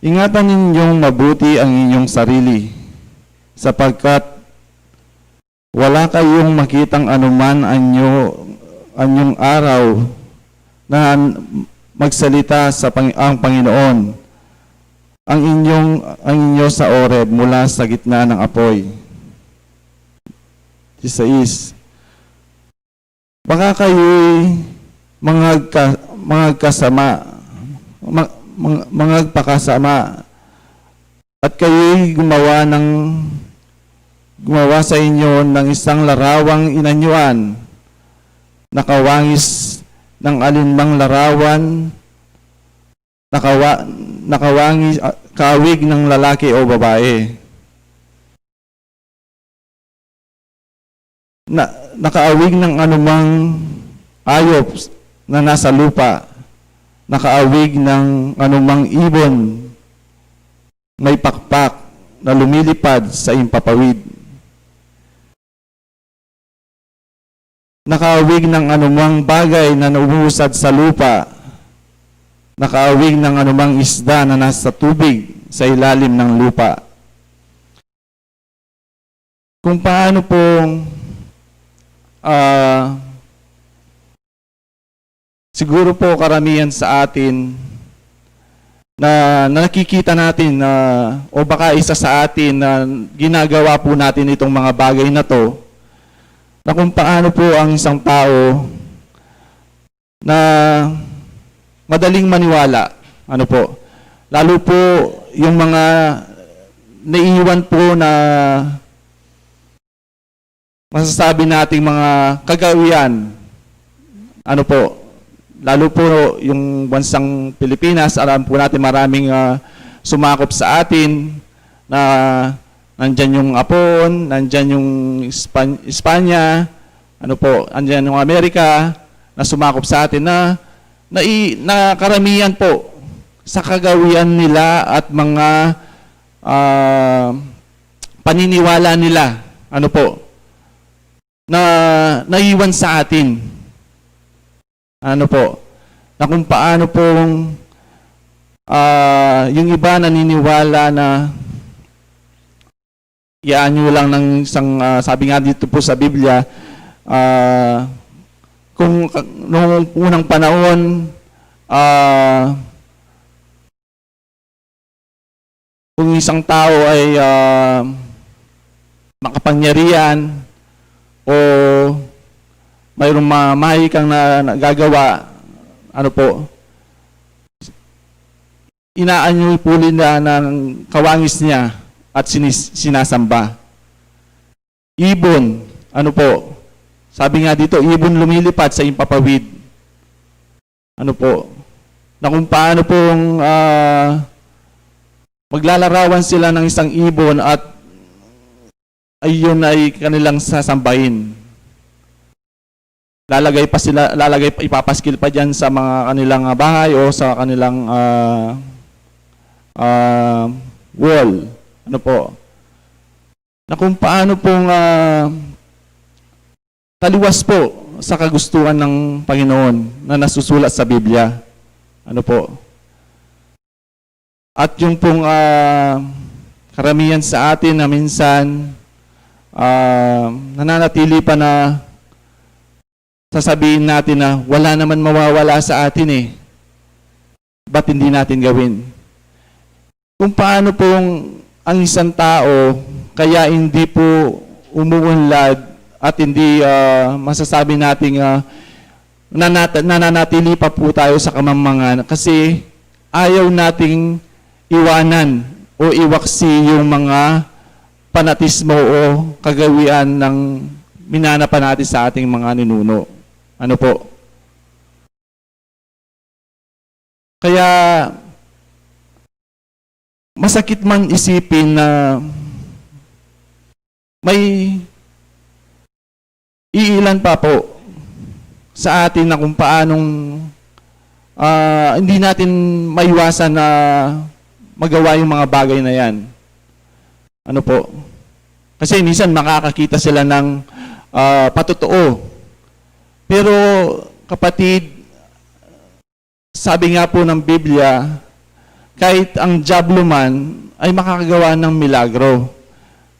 "Ingatan ninyong mabuti ang inyong sarili, sapagkat wala kayong makitang anuman anyo, anyong araw na magsalita sa Pang-, ang Panginoon, ang inyong, ang inyo sa Oreb mula sa gitna ng apoy." Disais. Baka kayo'y mangagka-, mangagkasama, ma-, mang-, mangagpakasama, at kayo'y gumawa ng, gumawa sa inyo ng isang larawang inanyuan, nakawangis ng alinmang larawan, nakawa-, nakawangis, ah, kawig ng lalaki o babae. Na, nakaawig ng anumang ayop na nasa lupa, nakaawig ng anumang ibon may pakpak na lumilipad sa impapawid. nakaawig ng anumang bagay na nauusad sa lupa, nakaawig ng anumang isda na nasa tubig sa ilalim ng lupa. Kung paano pong, ah, siguro po karamihan sa atin na, na nakikita natin na, o baka isa sa atin na ginagawa po natin itong mga bagay na to, na kung paano po ang isang tao na madaling maniwala. Ano po? Lalo po yung mga naiiwan po na masasabi nating mga kagawian. Ano po? Lalo po yung bansang Pilipinas, alam po natin maraming, ah, sumakop sa atin na nandyan yung Apon, nandyan yung Span-, Espanya, ano po, nandyan yung Amerika na sumakop sa atin na, na, i-, na karamihan po sa kagawian nila at mga, ah, paniniwala nila, ano po, na naiwan sa atin. Ano po, na kung paano pong, ah, yung iba naniniwala na iyaanyo lang ng isang, ah, sabi nga dito po sa Biblia, ah, kung ka-, nung unang panahon, ah, kung isang tao ay, ah, makapangyarihan o mayroong ma-, mahikang na, nagagawa, ano po, inaanyo po nila ng kawangis niya at sinis-, sinasamba. Ibon, ano po, sabi nga dito, ibon lumilipad sa impapawid. Ano po, na kung paano pong, ah, maglalarawan sila ng isang ibon at ayun ay kanilang sasambahin. Lalagay pa sila, lalagay pa, ipapaskil pa diyan sa mga kanilang, ah, bahay o sa kanilang, ah, ah, wall. Ano po? Na kung paano pong, ah, taliwas po sa kagustuhan ng Panginoon na nasusulat sa Biblia. Ano po? At yung pong, ah, karamihan sa atin na minsan, ah, nananatili pa na sasabihin natin na wala naman mawawala sa atin eh. Ba't hindi natin gawin? Kung paano pong ang isang tao kaya hindi po umuunlad at hindi, ah, masasabi nating, ah, nanat-, nananatili pa po tayo sa kamangmangan kasi ayaw nating iwanan o iwaksi yung mga panatismo o kagawian ng minana pa natin sa ating mga ninuno. Ano po? Kaya masakit man isipin na may iilan pa po sa atin na kung paanong, ah, hindi natin maiwasan na magawa yung mga bagay na yan. Ano po? Kasi minsan makakakita sila ng, ah, patotoo. Pero, kapatid, sabi nga po ng Biblia, kahit ang dyablo man ay makakagawa ng milagro.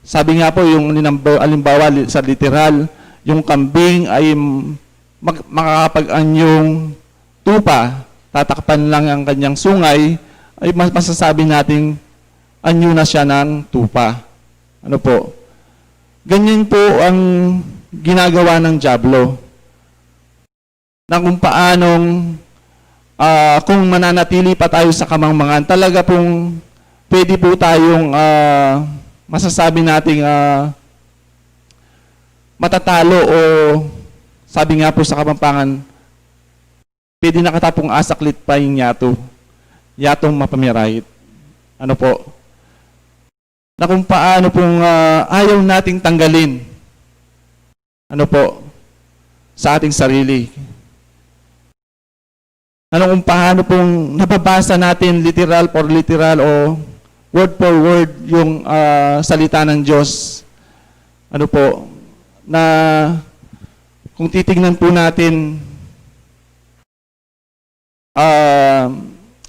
Sabi nga po, yung linambo-, alimbawa, li-, sa literal, yung kambing ay m-, mag-, makakapag-anyong tupa, tatakpan lang ang kanyang sungay, ay mas-, masasabi nating anyo na siya ng tupa. Ano po? Ganyan po ang ginagawa ng dyablo. Na kung paanong, ah, kung mananatili pa tayo sa kamangmangan, talaga pong pwede po tayong, ah, masasabi nating, ah, matatalo o sabi nga po sa Kapampangan, pwede na kata pung asaklit pa ing yatu, yatong mapamirait. Ano po? Na kung paano pong, ah, ayaw nating tanggalin. Ano po? Sa ating sarili. Ano kung paano pong nababasa natin literal for literal o word for word yung, ah, salita ng Diyos. Ano po? Na Kung titignan po natin, ah,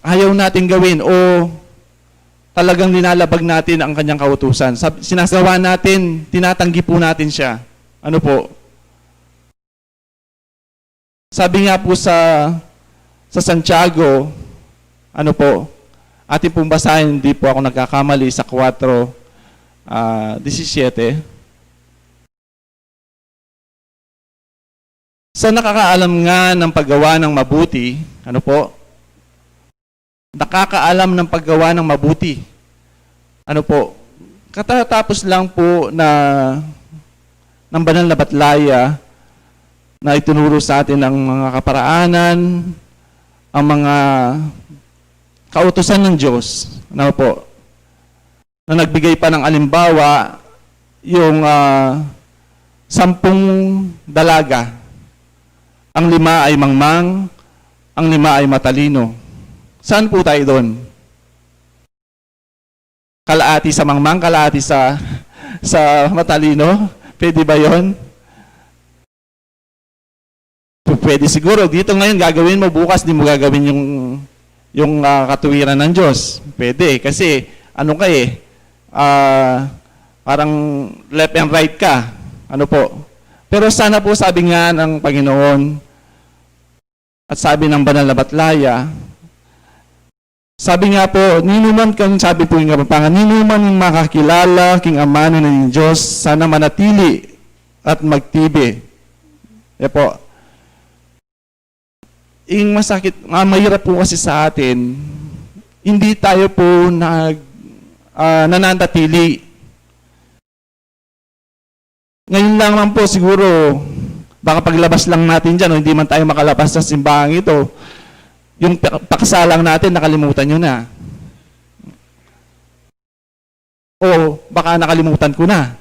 ayaw natin gawin o talagang linalabag natin ang kanyang kautusan. Sab-, sinasagawa natin, tinatanggi po natin siya. Ano po? Sabi nga po sa, sa Santiago, ano po, atin pong basahin, hindi po ako nagkakamali, sa kwatro, ah, disisyete. Sa nakakaalam nga ng paggawa ng mabuti, ano po? Nakakaalam ng paggawa ng mabuti. Ano po? Katatapos lang po na ng banal na batlaya na itinuro sa atin ang mga kaparaanan, ang mga kautusan ng Diyos. Ano po? Na nagbigay pa ng alimbawa, yung, ah, sampung dalaga. Ang lima ay mangmang, ang lima ay matalino. Saan po tayo doon? Kalahati sa mangmang, kalahati sa, sa matalino? Pwede ba yon? Pu-, pwede siguro. Dito ngayon, gagawin mo, bukas di mo gagawin yung, yung, ah, katuwiran ng Diyos. Pwede, kasi ano ka eh, ah, parang left and right ka. Ano po? Pero sana po, sabi nga ng Panginoon at sabi ng banal na batlaya, sabi nga po, ninuman kang, sabi po yung Kapampangan, ninuman yung makakilala king amanu na ning Diyos, sana manatili at magtibe. Yan po. Ing masakit, ah, mahirap po kasi sa atin, hindi tayo po nag, ah, nananatili. Ngayon lang naman po siguro, baka paglabas lang natin dyan, o hindi man tayo makalabas sa simbahang ito, yung pa-, paksa lang natin, nakalimutan nyo na. O baka nakalimutan ko na.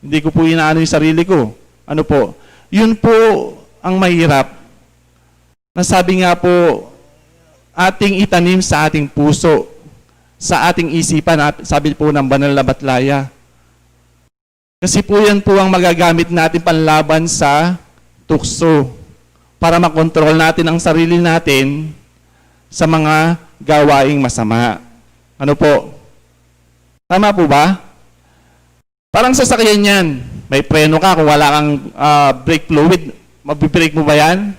Hindi ko po inaano yung sarili ko. Ano po? Yun po ang mahirap. Na sabi nga po, ating itanim sa ating puso, sa ating isipan, ap-, sabi po ng banal na batlaya. Kasi po yan po ang magagamit natin panlaban sa tukso para makontrol natin ang sarili natin sa mga gawaing masama. Ano po? Tama po ba? Parang sasakyan yan. May preno ka, kung wala kang, ah, brake fluid, mabibrake mo ba yan?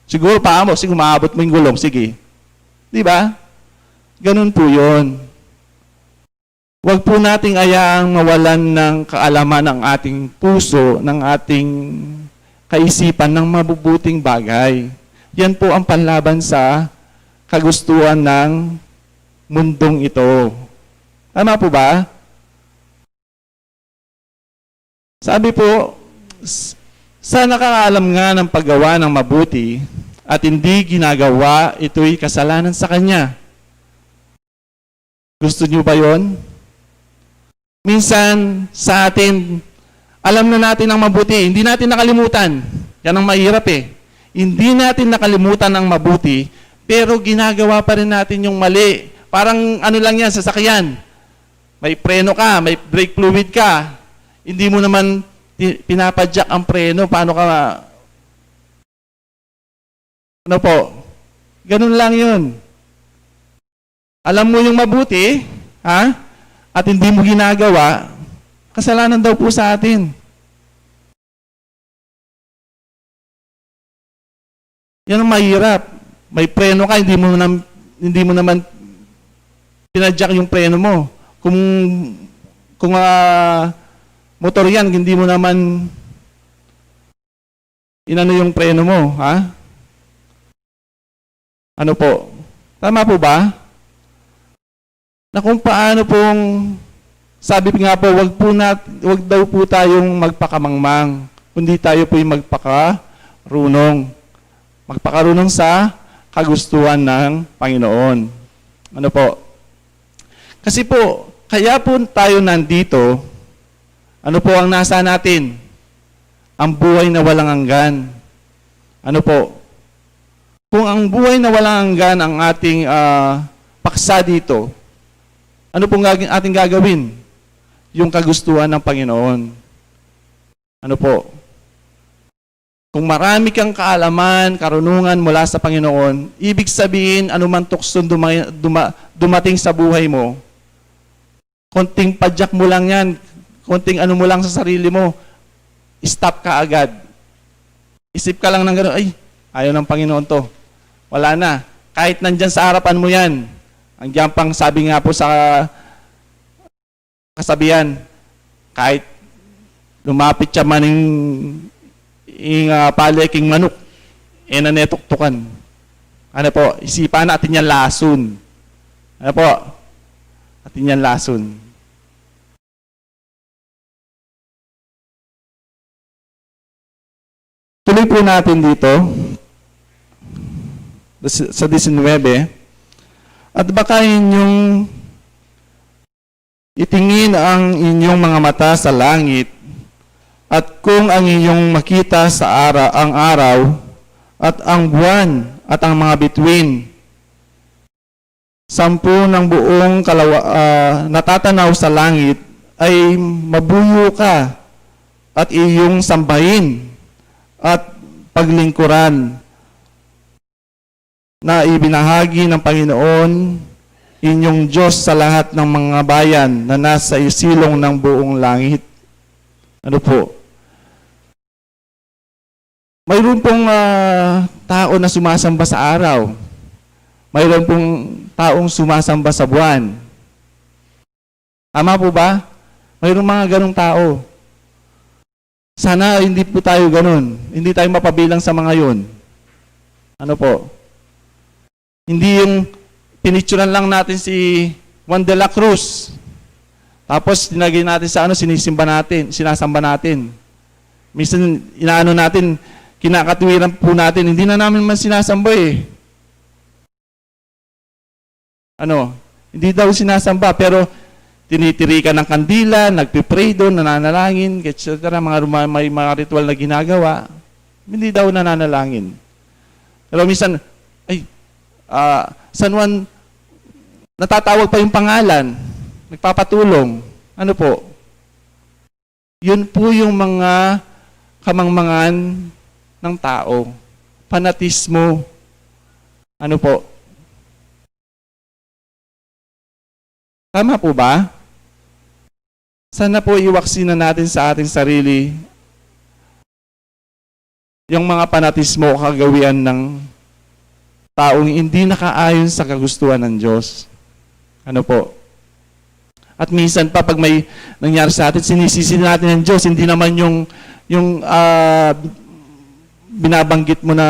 Siguro pa mo, sige, maabot mo yung gulong, sige. Di ba? Ganun po yun. Huwag po nating ayaang mawalan ng kaalaman ang ating puso, ng ating kaisipan ng mabubuting bagay. Yan po ang panlaban sa kagustuhan ng mundong ito. Tama po ba? Sabi po, "S-, sa nakakaalam nga ng paggawa ng mabuti at hindi ginagawa, ito'y kasalanan sa kanya." Gusto niyo ba yon? Minsan, sa atin, alam na natin ang mabuti, hindi natin nakalimutan. Yan ang mahirap eh. Hindi natin nakalimutan ang mabuti, pero ginagawa pa rin natin yung mali. Parang ano lang yan, sasakyan. May preno ka, may brake fluid ka. Hindi mo naman ti-, pinapadyak ang preno. Paano ka, ano po? Ganun lang yun. Alam mo yung mabuti, ha? At hindi mo ginagawa, kasalanan daw po sa atin. Yan ang mahirap. May preno ka, hindi mo nam-, hindi mo naman pinadyak yung preno mo. Kung, kung, ah, motor yan, hindi mo naman inano yung preno mo, ha? Ano po? Tama po ba? Na kung paano pong, sabi nga po, wag po nat-, wag daw po tayong magpakamangmang, kundi tayo po'y magpakarunong. Magpakarunong sa kagustuhan ng Panginoon. Ano po? Kasi po, kaya po tayo nandito, ano po ang nasa natin? Ang buhay na walang hanggan. Ano po? Kung ang buhay na walang hanggan ang ating, ah, paksa dito, ano pong gag-, ating gagawin? Yung kagustuhan ng Panginoon. Ano po? Kung marami kang kaalaman, karunungan mula sa Panginoon, ibig sabihin, anumang tukson duma-, duma-, dumating sa buhay mo, konting padyak mo lang yan, konting ano mo lang sa sarili mo, stop ka agad. Isip ka lang ng gano'n, "Ay, ayaw ng Panginoon 'to." Wala na. Kahit nandyan sa harapan mo yan, andiyan pang sabi nga po sa kasabihan, kahit lumapit siya man ing, ing, ah, pale king manuk, e na ne tuktukan. Ano po, isipan na, atin yang lasun. Ano po? Atin yang lasun. Tuloy po natin dito sa disinwebe. At baka inyong itingin ang inyong mga mata sa langit, at kung ang inyong makita sa ara-, ang araw, at ang buwan, at ang mga bituin, sampu ng buong kalawa-, ah, natatanaw sa langit, ay mabuyo ka at iyong sambahin at paglingkuran na ibinahagi ng Panginoon inyong Diyos sa lahat ng mga bayan na nasa isilong ng buong langit. Ano po? Mayroon pong, ah, tao na sumasamba sa araw. Mayroon pong taong sumasamba sa buwan. Tama po ba? Mayroong mga ganong tao. Sana hindi po tayo ganun. Hindi tayo mapabilang sa mga yun. Ano po? Hindi yung pinicturan lang natin si Juan de la Cruz. Tapos, tinagay natin sa ano, sinisimba natin, sinasamba natin. Minsan, inaano natin, kinakatwiran po natin, hindi na namin man sinasamba eh. Ano, hindi daw sinasamba, pero tinitirikan ng kandila, nagpipray doon, nananalangin, et cetera. Mga ruma-, may mga ritual na ginagawa, hindi daw nananalangin. Pero minsan, "Ay, ah, San Juan," natatawag pa yung pangalan, nagpapatulong. Ano po? Yun po yung mga kamangmangan ng tao. Fanatismo. Ano po? Tama po ba? Sana po iwaksi na natin sa ating sarili yung mga panatismo o kagawian ng taong hindi nakaayon sa kagustuhan ng Diyos. Ano po? At minsan pa, pag may nangyari sa atin, sinisisi natin ang Diyos. Hindi naman yung, yung, ah, binabanggit mo na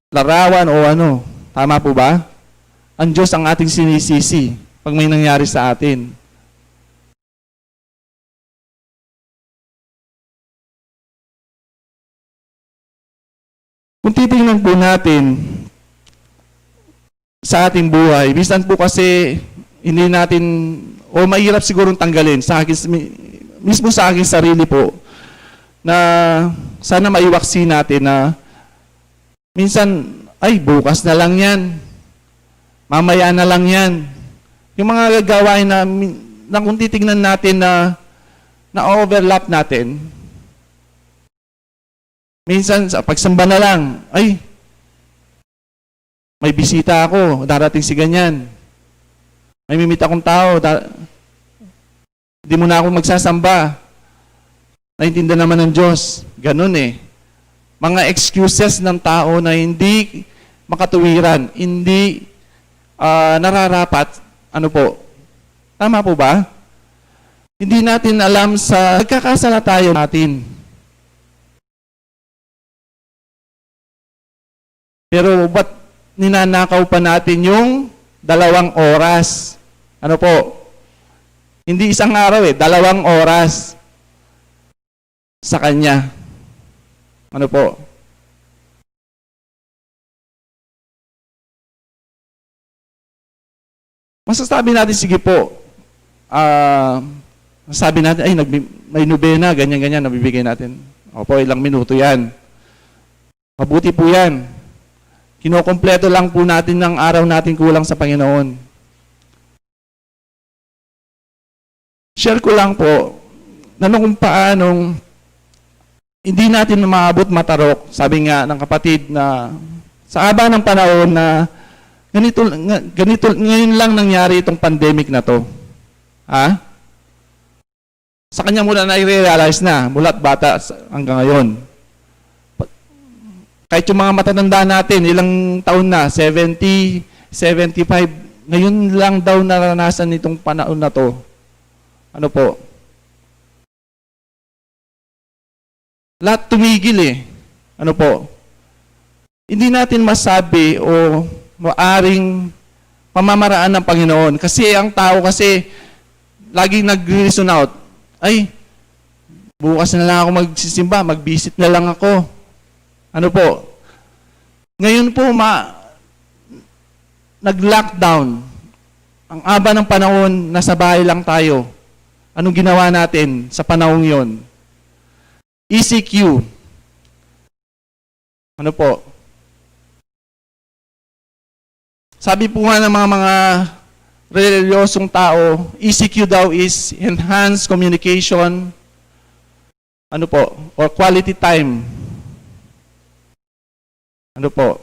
larawan o ano. Tama po ba? Ang Diyos ang ating sinisisi pag may nangyari sa atin. Kung titingnan po natin sa ating buhay, minsan po kasi hindi natin, o mahirap sigurong tanggalin sa akin, mi-, mismo sa aking sarili po, na sana maiwaksi natin na minsan, "Ay, bukas na lang yan. Mamaya na lang yan." Yung mga gawain na, mi-, na kung titingnan natin na, na-overlap natin, minsan sa pagsamba na lang, "Ay, may bisita ako, darating si ganyan. May mimit akong tao, da-, di muna ako magsasamba. Naiintindihan naman ng Diyos." Ganun eh. Mga excuses ng tao na hindi makatuwiran, hindi, ah, nararapat. Ano po? Tama po ba? Hindi natin alam sa pagkakasala tayo natin. Pero ba't ninanakaw pa natin yung dalawang oras? Ano po? Hindi isang araw eh, dalawang oras sa kanya. Ano po? Masasabi natin, sige po, ah, masasabi natin, "Ay, nagbi-, may nobena, ganyan-ganyan, nabibigay natin." Opo, ilang minuto yan. Mabuti po yan. Kinokompleto lang po natin ng araw natin kulang sa Panginoon. Share ko lang po, na kung paanong hindi natin maabot matarok, sabi nga ng kapatid, na sa haba ng panahon na ganito, nga-, ganito, ngayon lang nangyari itong pandemic na 'to. Ha? Sa kanya mula na i-realize na, mula't bata sa, hanggang ngayon. Pa-, kahit yung mga matatanda natin, ilang taon na, seventy, seventy-five, ngayon lang daw naranasan itong panahon na 'to. Ano po? Lahat tumigil eh. Ano po? Hindi natin masabi o maaring pamamaraan ng Panginoon. Kasi ang tao kasi laging nagre-reason out. "Ay, bukas na lang ako magsisimba, mag-visit na lang ako." Ano po? Ngayon po, ma-, nag-lockdown. Ang aba ng panahon, nasa bahay lang tayo. Anong ginawa natin sa panahong yon? E C Q. Ano po? Sabi po nga ng mga, mga reliyosong tao, E C Q daw is enhanced communication, ano po, or quality time. Ano po?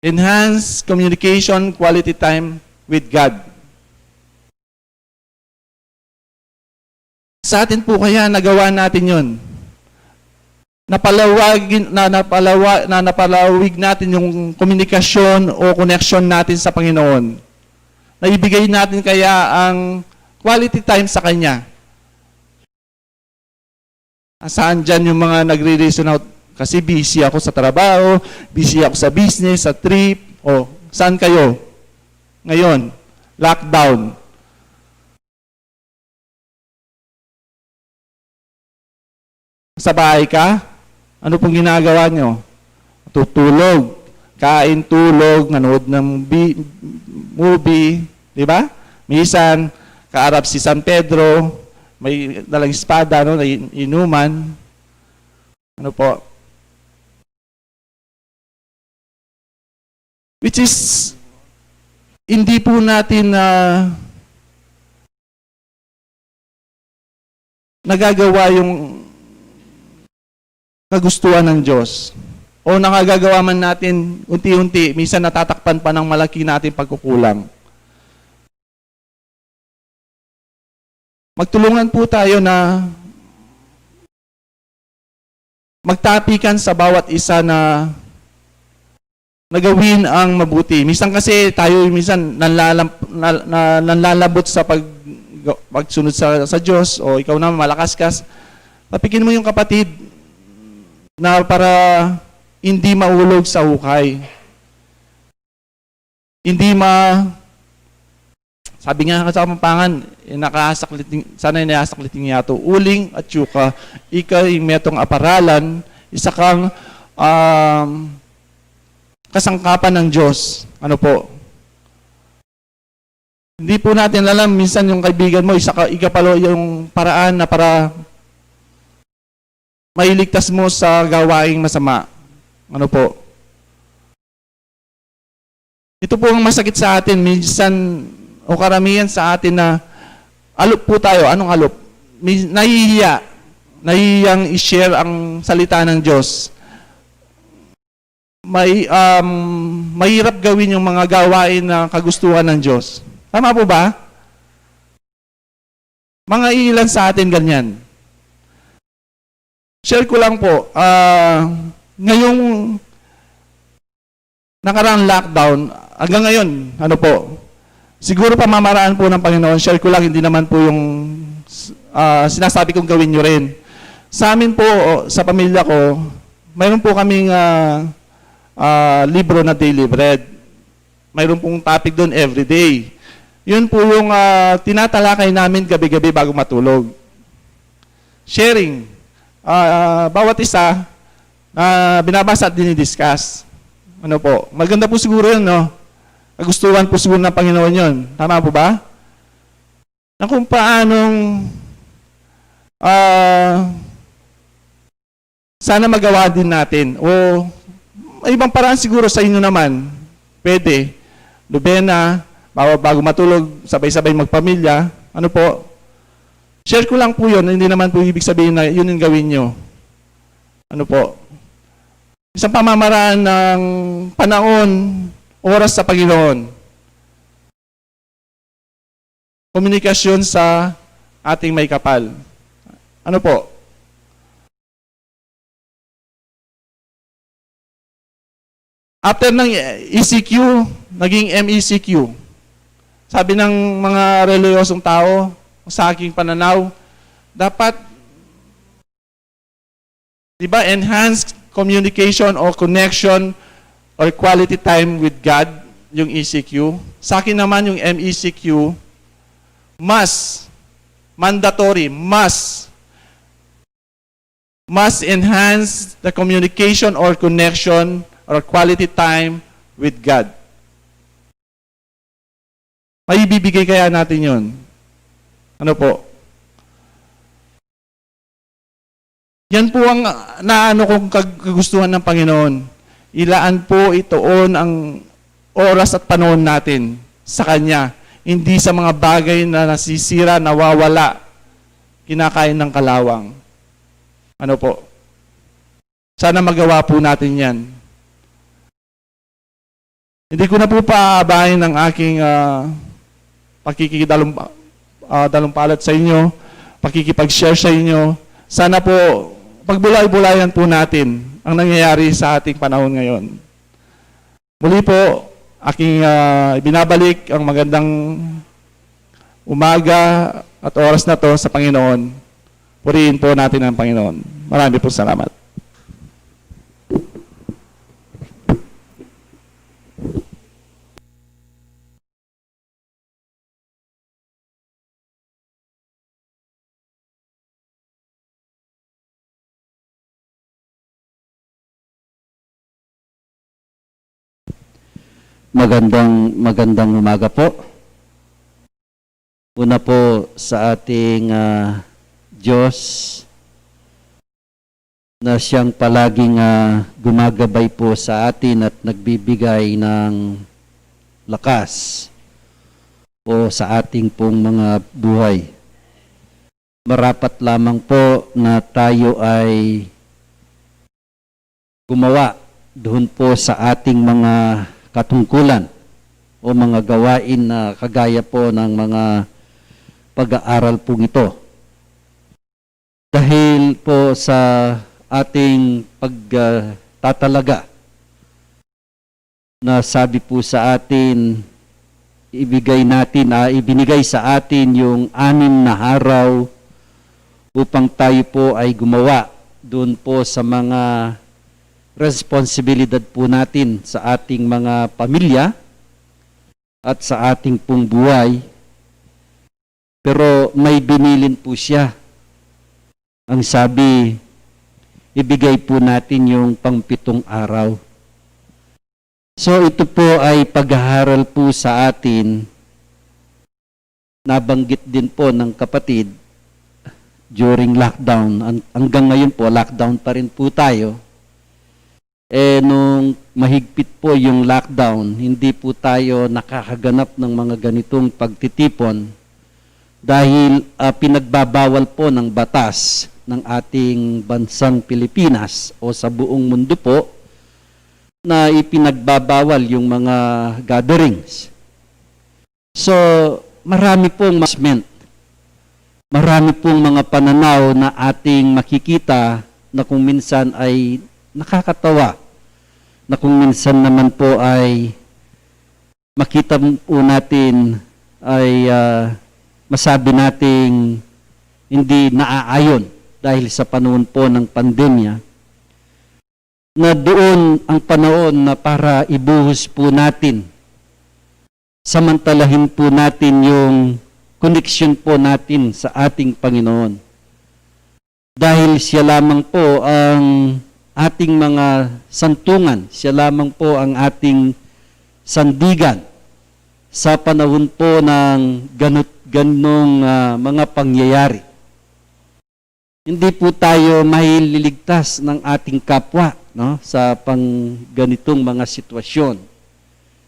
Enhanced communication, quality time with God. Sa atin po kaya nagawa natin 'yon? Napalawagin, na, napalawa-, na napalawig natin yung komunikasyon o koneksyon natin sa Panginoon? Naibigay natin kaya ang quality time sa Kanya? Saan diyan yung mga nagre-reason out? "Kasi busy ako sa trabaho, busy ako sa business, sa trip." O, saan kayo ngayon? Lockdown. Sa bahay ka? Ano pong ginagawa nyo? Tutulog. Kain, tulog, nanood ng bi-, movie, di ba? Minsan, kaarap si San Pedro, may dalang espada, no, na in-, inuman. Ano po? Which is, hindi po natin na nagagawa yung kagustuhan ng Diyos. O nakagagawa man natin unti-unti, minsan natatakpan pa ng malaki nating pagkukulang. Magtulungan po tayo na magtapikan sa bawat isa na, na gawin ang mabuti. Minsan kasi tayo, minsan nanlalam-, na, na, nanlalambot sa pag-, pagsunod sa, sa Diyos, o ikaw naman malakas ka. Tapikin mo yung kapatid na para hindi maulog sa hukay. Hindi ma-, sabi nga sa Kapampangan, eh, nakasaklit, sana inasaklit yung yato. Uling at yuka, ika ing metung a paralan, isa kang, um, kasangkapan ng Diyos. Ano po? Hindi po natin alam, minsan yung kaibigan mo, isa ka, ika pala yung paraan na para mailigtas mo sa gawaing masama. Ano po? Ito po ang masakit sa atin. Minsan, o karamihan sa atin na aloof po tayo. Anong aloof? Min-, nahihiya. Nahihiyang i-share ang salita ng Diyos. May, um, mahirap gawin yung mga gawain na kagustuhan ng Diyos. Tama po ba? Mga ilan sa atin ganyan. Share ko lang po, ah, ngayong nakaraang lockdown, hanggang ngayon, ano po, siguro pamamaraan po ng Panginoon, share ko lang, hindi naman po yung, ah, sinasabi kong gawin nyo rin. Sa amin po, o, sa pamilya ko, mayroon po kaming, ah, ah, libro na Daily Bread. Mayroon pong topic doon everyday. Yun po yung, ah, tinatalakay namin gabi-gabi bago matulog. Sharing. Ah, bawat isa, ah, binabasa at dinidiscuss. Ano po? Maganda po siguro yun, no? Kagustuhan po siguro ng Panginoon yun. Tama po ba? Na kung paanong, ah, sana magawa din natin. O may ibang paraan siguro sa inyo naman. Pwede. Nobena, bago, bago matulog, sabay-sabay magpamilya. Ano po? Share ko lang po yun. Hindi naman po ibig sabihin na yun yung gawin nyo. Ano po? Isang pamamaraan ng panahon, oras sa Panginoon. Komunikasyon sa ating may kapal. Ano po? After ng E C Q, naging M E C Q. Sabi ng mga reliyosong tao, sa aking pananaw, dapat, di ba, enhanced communication or connection or quality time with God, yung E C Q. Sa akin naman, yung M E C Q, mas mandatory, mas, mas enhance the communication or connection or quality time with God. Maibibigay kaya natin yon? Ano po? Yan po ang, ah, naano kong kag-, kagustuhan ng Panginoon. Ilaan po itoon ang oras at panahon natin sa Kanya, hindi sa mga bagay na nasisira, nawawala, kinakain ng kalawang. Ano po? Sana magawa po natin yan. Hindi ko na po paabain ang aking, ah, pakikidalum-, ah, dalumpalad sa inyo, pakikipag-share sa inyo. Sana po, pagbulay-bulayan po natin ang nangyayari sa ating panahon ngayon. Muli po, aking, ah, ibinabalik ang magandang umaga at oras na 'to sa Panginoon. Purihin po natin ang Panginoon. Marami pong salamat. Magandang, magandang umaga po. Una po sa ating, ah, Diyos na siyang palaging, ah, gumagabay po sa atin at nagbibigay ng lakas po sa ating pong mga buhay. Marapat lamang po na tayo ay gumawa doon po sa ating mga katungkulan o mga gawain na kagaya po ng mga pag-aaral pong ito. Dahil po sa ating pagtatalaga na sabi po sa atin, ibigay natin, ah, ibinigay sa atin yung anim na araw upang tayo po ay gumawa doon po sa mga responsibilidad po natin sa ating mga pamilya at sa ating pong buhay. Pero may binilin po siya. Ang sabi, ibigay po natin yung pangpitong araw. So, ito po ay paghaharal po sa atin. Nabanggit din po ng kapatid, during lockdown, ang-, hanggang ngayon po, lockdown pa rin po tayo. Eh, nung mahigpit po yung lockdown, hindi po tayo nakakaganap ng mga ganitong pagtitipon dahil, ah, pinagbabawal po ng batas ng ating bansang Pilipinas o sa buong mundo po na ipinagbabawal yung mga gatherings. So, marami pong masment. Marami pong mga pananaw na ating makikita na kung minsan ay nakakatawa, na kung minsan naman po ay makita po natin ay, ah, masabi nating hindi naaayon dahil sa panahon po ng pandemya, na doon ang panahon na para ibuhos po natin, samantalahin po natin yung koneksyon po natin sa ating Panginoon. Dahil siya lamang po ang ating mga santungan, siya lamang po ang ating sandigan sa panahon po ng ganut-, ganong, ah, mga pangyayari. Hindi po tayo maililigtas ng ating kapwa, no, sa pang ganitong mga sitwasyon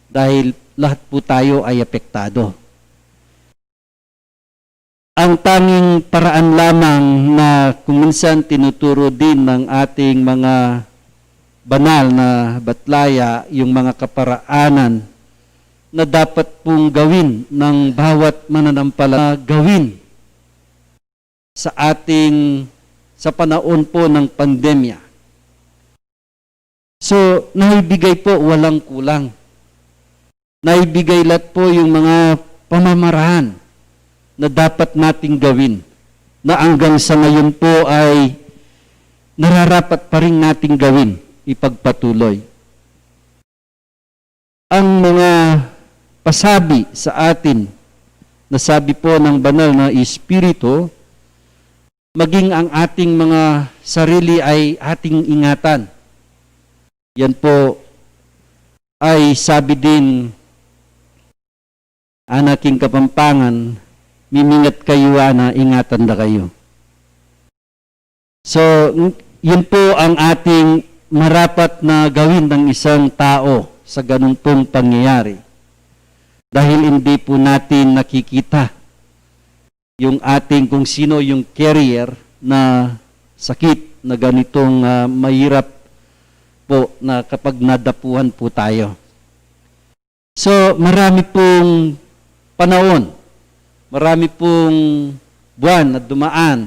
dahil lahat po tayo ay apektado. Ang tanging paraan lamang na kung minsan tinuturo din ng ating mga banal na batlaya yung mga kaparaanan na dapat pong gawin ng bawat mananampala-, gawin sa ating, sa panahon po ng pandemya. So, naibigay po, walang kulang. Naibigay lahat po yung mga pamamaraan na dapat nating gawin, na hanggang sa ngayon po ay nararapat pa rin nating gawin, ipagpatuloy. Ang mga pasabi sa atin, na sabi po ng Banal na Espiritu, maging ang ating mga sarili ay ating ingatan. Yan po ay sabi din, ana king Kapampangan, mimingat kayu, ana, ingatan da kayu. So, ng-, yun po ang ating marapat na gawin ng isang tao sa ganun pong pangyayari. Dahil hindi po natin nakikita yung ating, kung sino yung carrier na sakit na ganitong, ah, mahirap po na kapag nadapuhan po tayo. So, marami pong panahon, marami pong buwan na dumaan,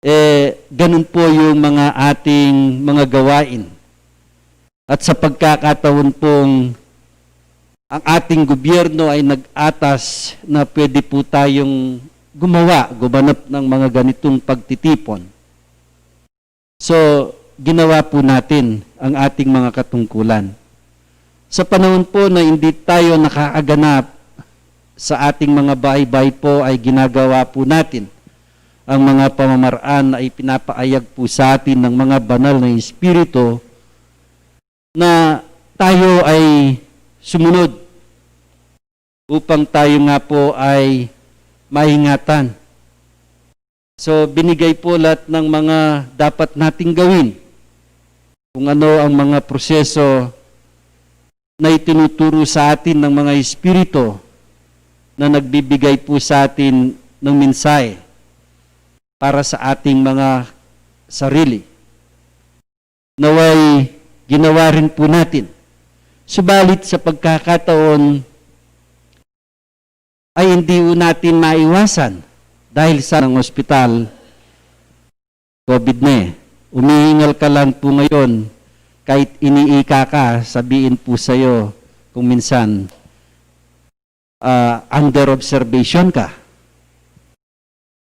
eh, ganun po yung mga ating mga gawain. At sa pagkakataon pong ang ating gobyerno ay nag-atas na pwede po tayong gumawa, gumanap ng mga ganitong pagtitipon. So, ginawa po natin ang ating mga katungkulan. Sa panahon po na hindi tayo nakaaganap sa ating mga bahay-bahay po, ay ginagawa po natin ang mga pamamaraan na ipinapaayag po sa atin ng mga banal na espiritu na tayo ay sumunod upang tayo nga po ay maingatan. So, binigay po lahat ng mga dapat nating gawin, kung ano ang mga proseso na itinuturo sa atin ng mga espiritu na nagbibigay po sa atin ng mensahe para sa ating mga sarili. Naway ginawa rin po natin. Subalit sa pagkakataon ay hindi po natin maiwasan dahil sa ng ospital, covid na eh. Umihingal ka lang po ngayon, kahit iniika ka, sabihin po sa'yo kung minsan, ah, under observation ka.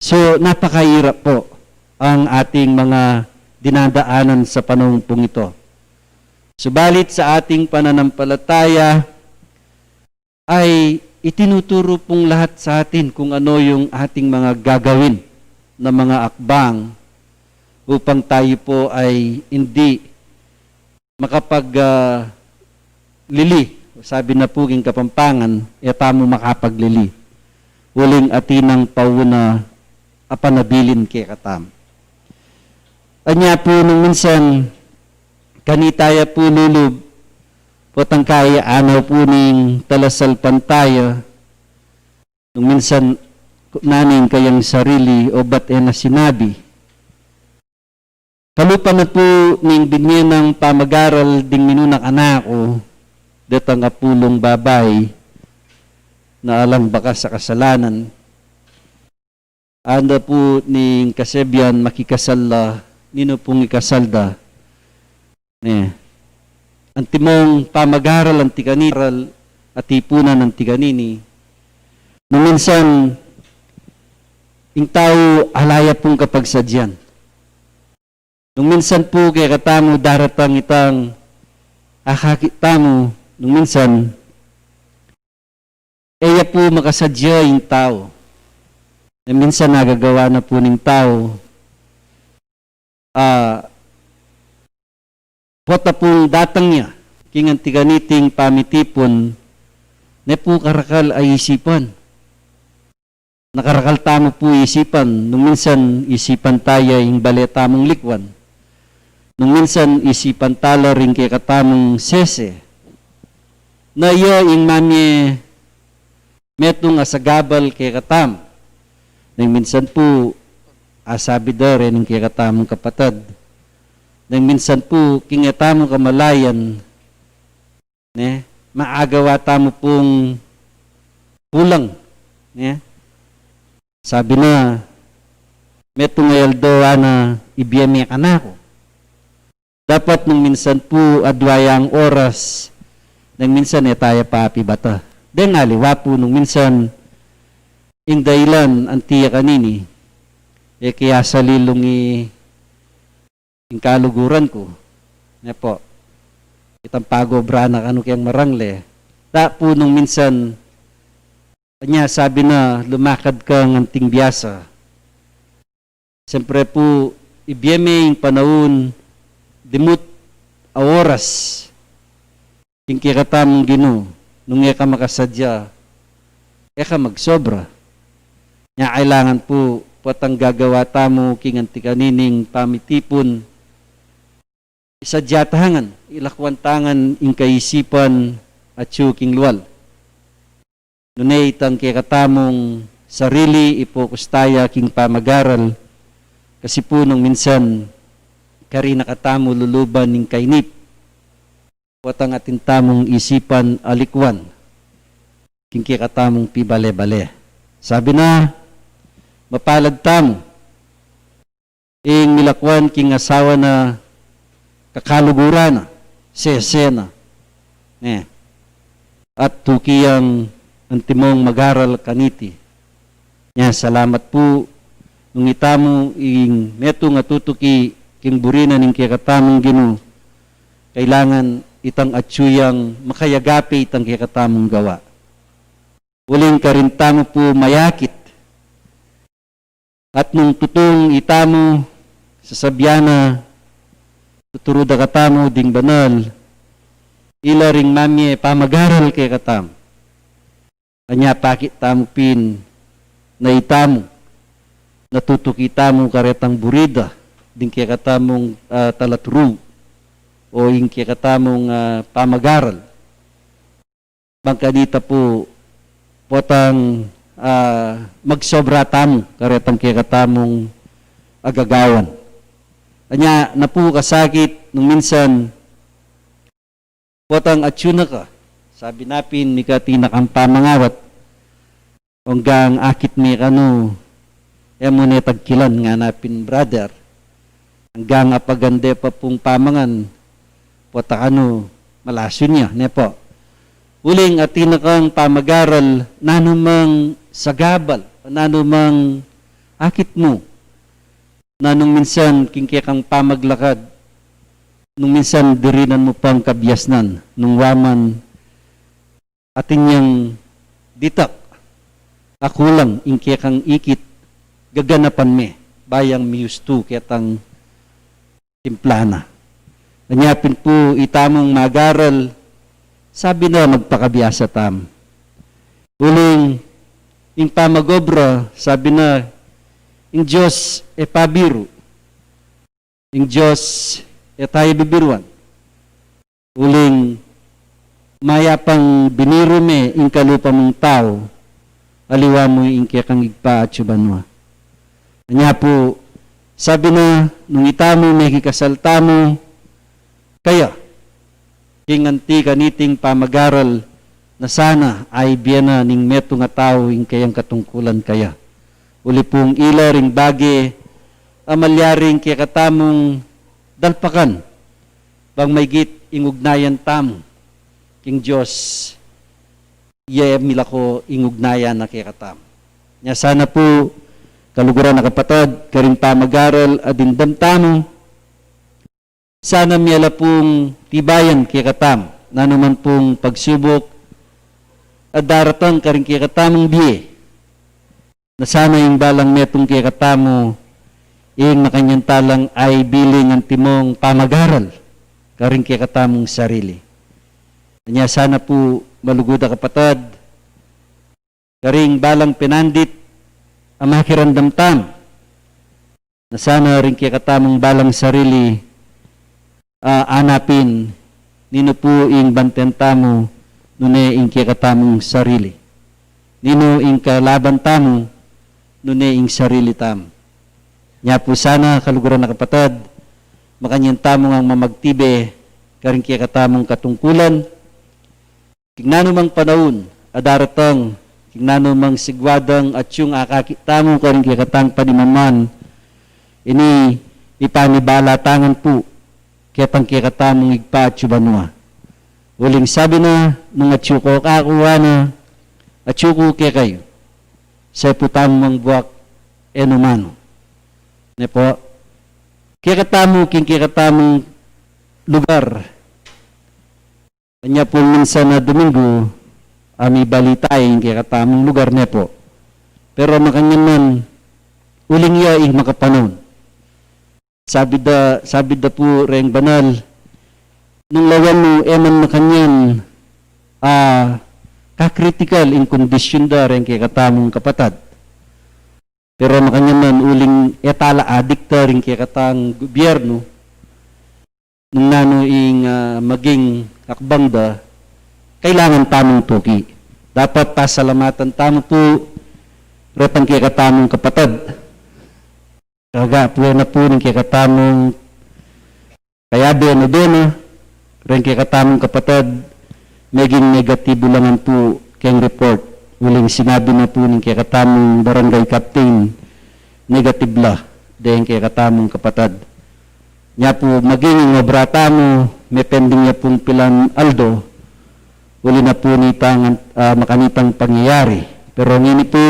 So, napakahirap po ang ating mga dinadaanan sa panahon pong ito. Subalit sa ating pananampalataya, ay itinuturo pong lahat sa atin kung ano yung ating mga gagawin na mga akbang upang tayo po ay hindi makapag, ah, lili. Sabi na po king Kapampangan, e tamu makapaglili uling atin nang pauna a panabilin kekatamu. Anya po nung minsan, kanita ya po lulub, potang kaya anaw po ning talasalpantaya, nung minsan, naning kayang sarili, o ba't e na sinabi? Kalupa na po ning binye nang pamagaral ding minunang anak ku, detang apulung babai, na alang bakas a kasalanan, anda po ning kasebian makikasal la, ninu pung ikasal da. Ne. Antimong pamagaral anti kanini, aral atipunan anti kanini. Nung minsan, ing tau ala ya pung kapagsadyan. Nung minsan po kekatamu daratang itang akakit tamu, nung minsan, e ya po makasadya ing tau. E minsan nagagawa na po ning tau, ah, pota pung datang ya king anti kaniting pamitipun, ne po karakal a isipan. Nakarakal tamu po isipan, nung minsan isipan taya ing bale tamung likwan. Nung minsan isipan tala ring kekatamung sese. Na ya ing mamie metung a sagabal kekatamu. Neng minsan pu, asabi da reng kekatamung kapatad, neng minsan pu, king e tamu kamalayan, ne, maagawa tamu pung kulang, ne. Sabi na, metung a aldo, ana, ibie me kanaku. Dapat nung minsan pu adwa yang oras, nung minsan e taya pa pibata. Deng aliwa pu nung minsan ing dahilan anti ya kanini, e kaya salilung i ing kaluguran ku. Ne pu, itang pagobra na kanu keng marangle. Da pu nung minsan, anya sabi na lumakad kang anting biasa. Siyempre pu, ibie me ing panaun, dimut a oras, king kekatamung Ginu, nung e ka makasadya, e ka magsobra. Nya kailangan pu, potang gagawa tamu king anti kanining pamitipun, isadya ta ngan, ilakuan ta ngan ing kaisipan atyu king lual. Nune itang kekatamung sarili, ipokus taya king pamagaral, kasi pu nung minsan karin na katamu luluban ning kainip, potang atin tamung isipan alikuan king kekatamung pibale-bale. Sabi na, mapalad tamu ing milakuan king asawa na kakaluguran na, sese na, ne, at tuki yang antimong magaral kaniti. Nya, salamat pu, nung itamu ing metung a tutuki king buri na ning kekatamung Ginu, kailangan itang atyu yang makayagape itang kekatamung gawa. Uling karin tamu pu mayakit, at nung tutung itamu, sasabian na, tuturu da katamu ding banal, ila ring mamie pamagaral kekatamu. Anya pakit tamu pin na itamu, natutuki tamu karetang buri da ding kekatamung, ah, talaturu o ing kekatamung, ah, pamagaral. Bang kanita pu, potang, ah, magsobra tamu karetang kekatamung agagawan. Anya na pu kasakit nung minsan, potang atyu na ka, sabi na pin, mika atin kang pamangawat, anggang akit me kanu, e mu ne tagkilan, ngana pin brother. Anggang apagande pa pung pamangan, pota kanu malasun ya, ne pu. Uling atin kang pamagaral, nanu mang sagabal, nanu mang akit mu, na nung minsan king kekang pamaglakad, nung minsan dirinan mu pang kabiasnan, nung wa man atin yang ditak a kulang ing kekang ikit, gaganapan me, ba yang miustu ketang timpla na. Anya pin pu itamung magaral, sabi na magpakabiasa tamu. Uling ing pamagobra, sabi na, ing Dios e pabiru, ing Dios e taya bibiruan. Uling mayapang biniru me ing kalupa mung tau, aliwa mu ing kekang Ibpa atyu banua. Anya pu, sabi na, nung itamu mekikasal tamu kaya, king anti kaniting pamagaral, na sana aibie na ning metung a tau ing kayang katungkulan kaya. Uli pung ila ring bage a malyaring kekatamung dalpakan, bang maygit ing ugnayan tamu king Dios, iya e milako ing ugnayan na kekatamu. Nya sana pu, kaluguran a kapatad, karing pamagaral a dimdam tamu, sana miala pung tibayan kekatamu, nanu man pung pagsubuk a daratang karing kekatamung bie, na sana ing balang metung kekatamu, ing makanyan ta lang aibili ning antimong pamagaral karing kekatamung sarili. Anya sana pu, malugud a kapatad, karing balang penandit a makiramdam tamu, na sana ring kekatamung balang sarili, a, anapin, ninu pu ing banten tamu, nune ing kekatamung sarili. Ninu ing kalaban tamu, nune ing sarili tamu. Nya pu sana, kaluguran a kapatad, makanyan tamu ngang mamagtibe karing kekatamung katungkulan, king nanumang panaun a daratang, king nanumang sigwa dang atiu ing akakit tamu karing kekatang panimaman, ini ipanibala ta ngan pu ketang kekatamung Ibpa atsu banua. Uling sabi na, nung atiu ko kaku, ngana, atiu ku kekayu. Sa pu tamu mang buak e nu manu. Ne pu, kekatamu, king kekatamung lugar, anya pu minsan a Domingo, a mibalita ing kekatamung lugar, ne pu. Pero makanyan man, uling ya ing makapanaun. Sabi da, sabi da pu reng banal, nung lawan mu e man makanyan, a, ka-critical ing kondisyon da reng kekatamung kapatad. Pero makanyan man, uling e ta la adikta ring kekatang gobyernu, nung nanu ing, a, maging akbang da, kailangan tamung tuki. Dapat pasalamatan tamu pu retang kekatamung kapatad. Kaga pu, e na pu ning kekatamung kayabe na dona, reng kekatamung kapatad, meging negatibu la ngan pu keng report. Uling sinabi na pu ning kekatamung barangay captain, negative la deng kekatamung kapatad. Nya pu, maging ing obra tamu, mepending ya pung pilan aldo, uli na pu nitang, a, makanitang pangyayari. Pero ngeni pu,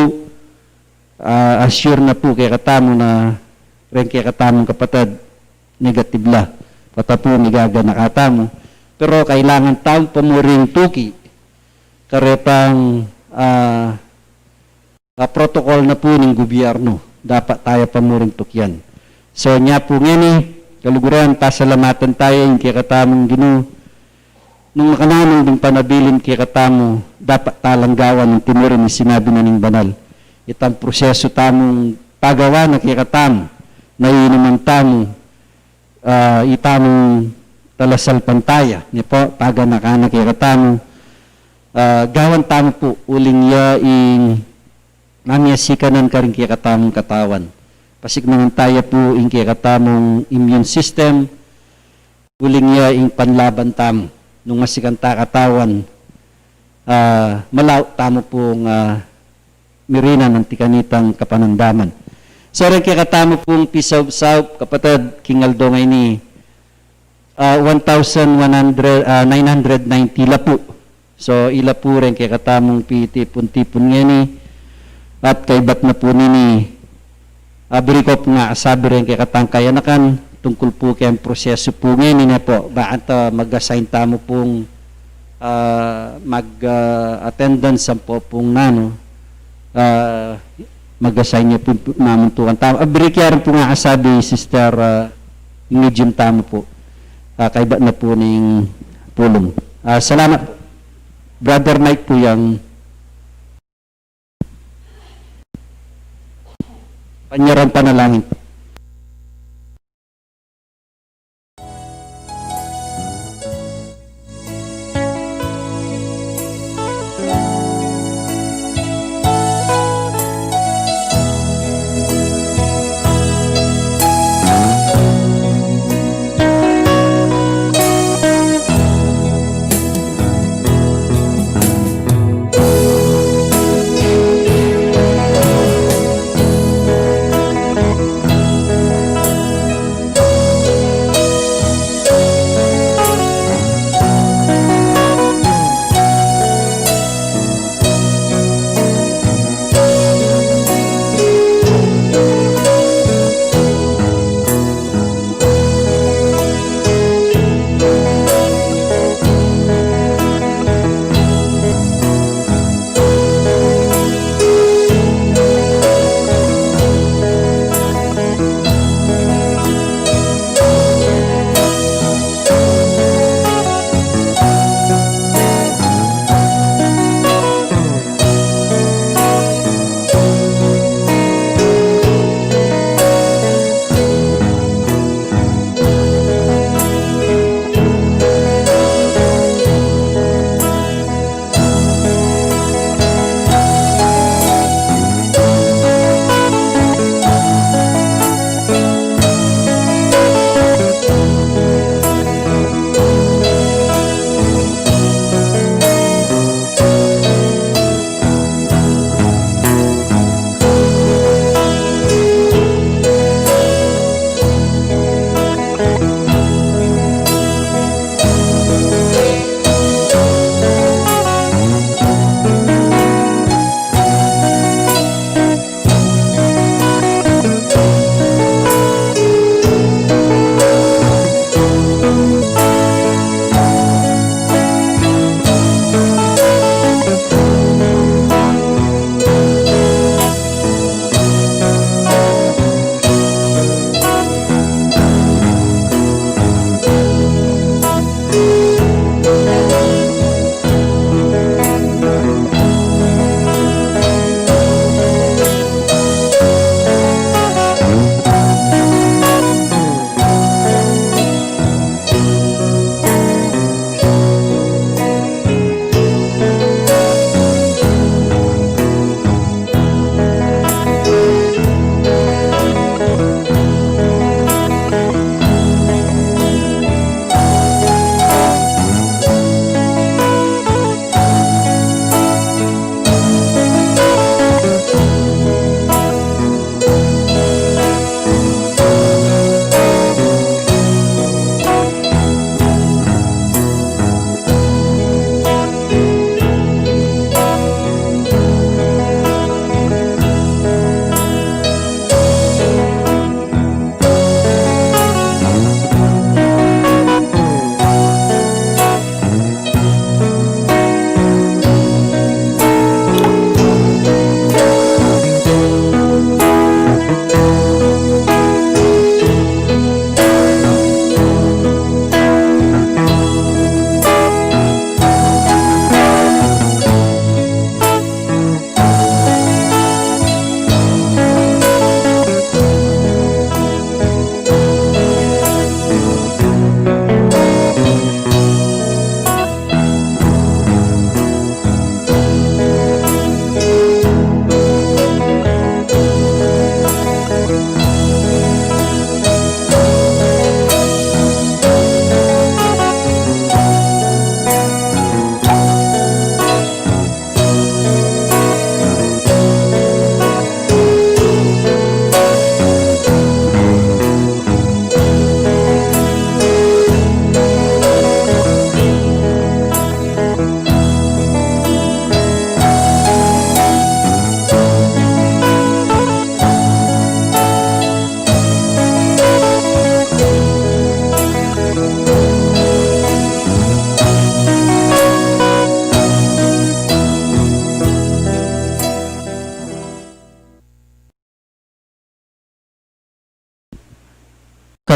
a, assure na pu kekatamu na reng kekatamung kapatad, negative la. Pota pu migaganaka tamu. Pero kailangan tamu pa mu ring tuki karetang, a, a, protocol na pu ning gobyernu. Dapat taya pa mu ring tukian. So, nya pu ngeni, kaluguran, pasalamatan taya ing kekatamung Ginu, nung makananu ding panabilin kekatamu, dapat talang gawan ing tinuring ning sinabi na ning banal. Itang prosesu tamung pagawa na kekatamu, nainuman tamu, a, itamung talasalpantaya, ne pu, paganakan na kekatamu, a, gawan tamu pu, uling ya ing mamiasikanan karing kekatamung katawan. Pasiknangan taya pu ing kekatamung immune system, uling ya ing panlaban tamu. Nung masikan ta katawan, a, malau tamu pung, a, mirinan anti kanitang kapanandaman. So, reng kekatamu pung pisaupsaup, kapatad, king aldo ngeni, a, one thousand one hundred, a, nine hundred ninety la pu. So, ila pu reng kekatamung pitipun-tipun ngeni, at kaybat na pu nini, a, buri ku pu nga asabi reng kekatang kayanakan, tungkul pu keng prosesu pu ngeni, ne pu, ba ata mag-assign tamu pung, a, mag, a, attendance ampo pung nanu, a, mag-assign ya pu, pu, mamuntukan tamu. A, buri ku reng pu nga asabi, Sister, a, medium tamu pu. A, kaybat na pu ning pulung. A, salamat pu. Brother Mike pu yang panyarang panalangin.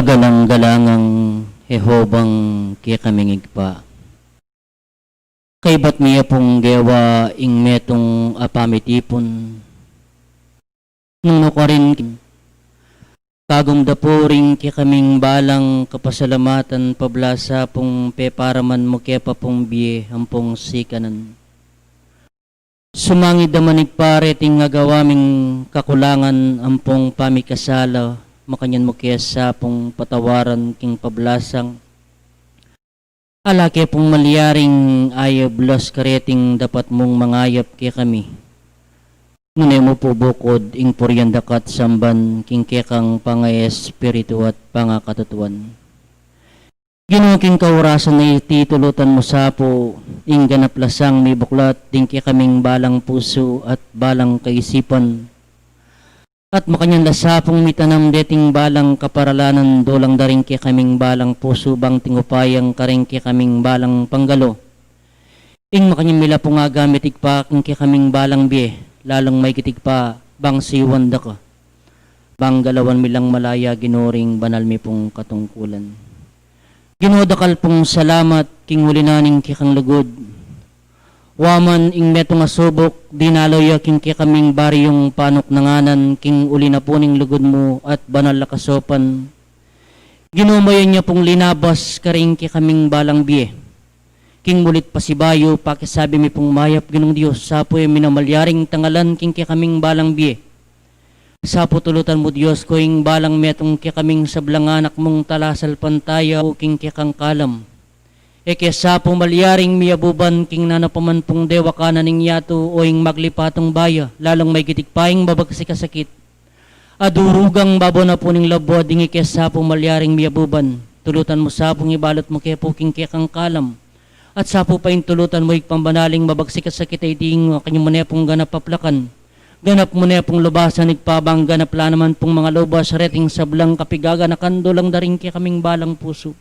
Galang-galangang Jehovang kekaming Ibpa, kaybat mi ya pung gewa ing metung a pamitipun. Nung nukarin, kagum da pu ring kekaming balang kapasalamatan, pabla sa pung peparaman mu ke pa pung bie ampong sikanan. Sumangid da man Ibpa reting agawa ming kakulangan ampong pamikasala, makanyan mu ke sa pung patawaran king pablasang ala ke pung malyaring ayablas kareting dapat mung mangayap kekami. Nune mu pu bukud ing purian da ka at samban king kekang pangaespiritu at pangakatutuan. Ginu, king kaurasan a iti tulutan mu sa pu ing ganap lasang mibuklat ding kekaming balang pusu at balang kaisipan, at makanyan la sa pung mitanam deting balang kaparalanan dulang da ring kekaming balang pusu bang tingupayang karing kekaming balang panggalo. Ing makanyan mi la pung agamit Ibpa king kekaming balang bie, lalung maigit Ibpa bang siwan da ka, bang galawan mi lang malaya, Ginu, ring banal mi pung katungkulan. Ginu, dakal pung salamat king uli na ning kekang lugud. Wa man ing metung a subuk, dinalo ya king kekaming baryung panuknanganan king uli na pu ning lugud mu at banal a kasopan. Ginu, mayan ya pung linabas karing kekaming balang bie. King mulit pasibayu, pakisabi mi pung mayap, Ginung Dios, sa pu e mi na malyaring tangalan king kekaming balang bie. Sa pu tulutan mu, Dios ko, ing balang metung kekaming sablang anak mung talasalpantaya o king kekang kalam. E ke sa pu malyaring miabuban king nanu pa man pung dewakan na ning yatu o ing maglipatung baya, lalung maigit Ibpa ing mabagsik a sakit a durugang babo na pu ning labuad. Ing e ke sa pu malyaring miabuban, tulutan mu sa pung ibalut mu ke pu king kekang kalam. At sa pu paintulutan mu, Ibpang banal, ing mabagsik a sakit a iti, ing makanyan mu ne pung ganap aplakan, ganap mu ne pung lubasan Ibpa, bang ganap la naman pung mangalubas reting sablang kapigaganakan dulang da ring kekaming balang pusu.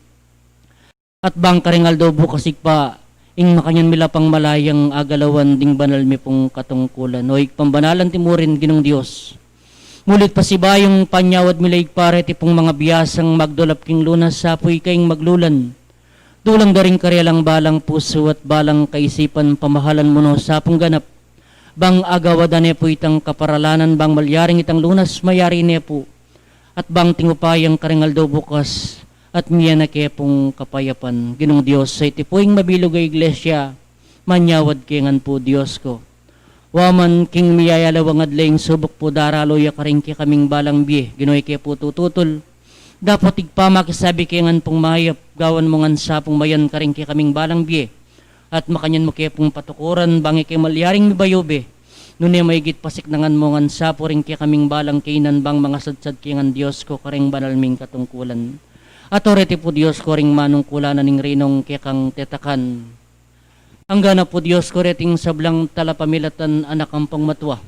At bang karing aldo bukas Ibpa, ing makanyan mi la pang malayang agalawan ding banal mi pung katungkulan. O Ibpang banal, antimurin, Ginung Dios, mulit pasibayung panyawad mi la Ibpa reti pung mangabiasang magdulap king lunas, sa pu ika ing maglulan dulang da ring karelang balang pusu at balang kaisipan. Pamahalan mu no sa pung ganap, bang agawa da ne pu itang kaparalanan, bang malyaring itang lunas mayari ne pu, at bang tingupayang karing aldo bukas at mie na ke pung kapayapan. Ginung Dios, sa iti pu ing mabilug a iglesia, manyawad ke ngan pu, Dios ko. Wa man king miyayaliwang adle ing subuk pu, daralu ya karing kekaming balang bie, Ginu, e ke pu tututul. Dapot Ibpa, makisabi ke ngan pung mayap, gawan mu ngan sa pung mayan karing kekaming balang bie. At makanyan mu ke pung patukuran, bang e ke malyaring mibayu be, nune maigit pasiknangan mu ngan sa pu ring kekaming balang kainan, bang mangasadsad ke ngan, Dios ko, karing banal ming katungkulan. At oreti pu, Dios ko, ring manungkulan na ning rinong kekang tetakan, anggana pu, Dios ko, reting sablang talapamilatan, anak ampong matua.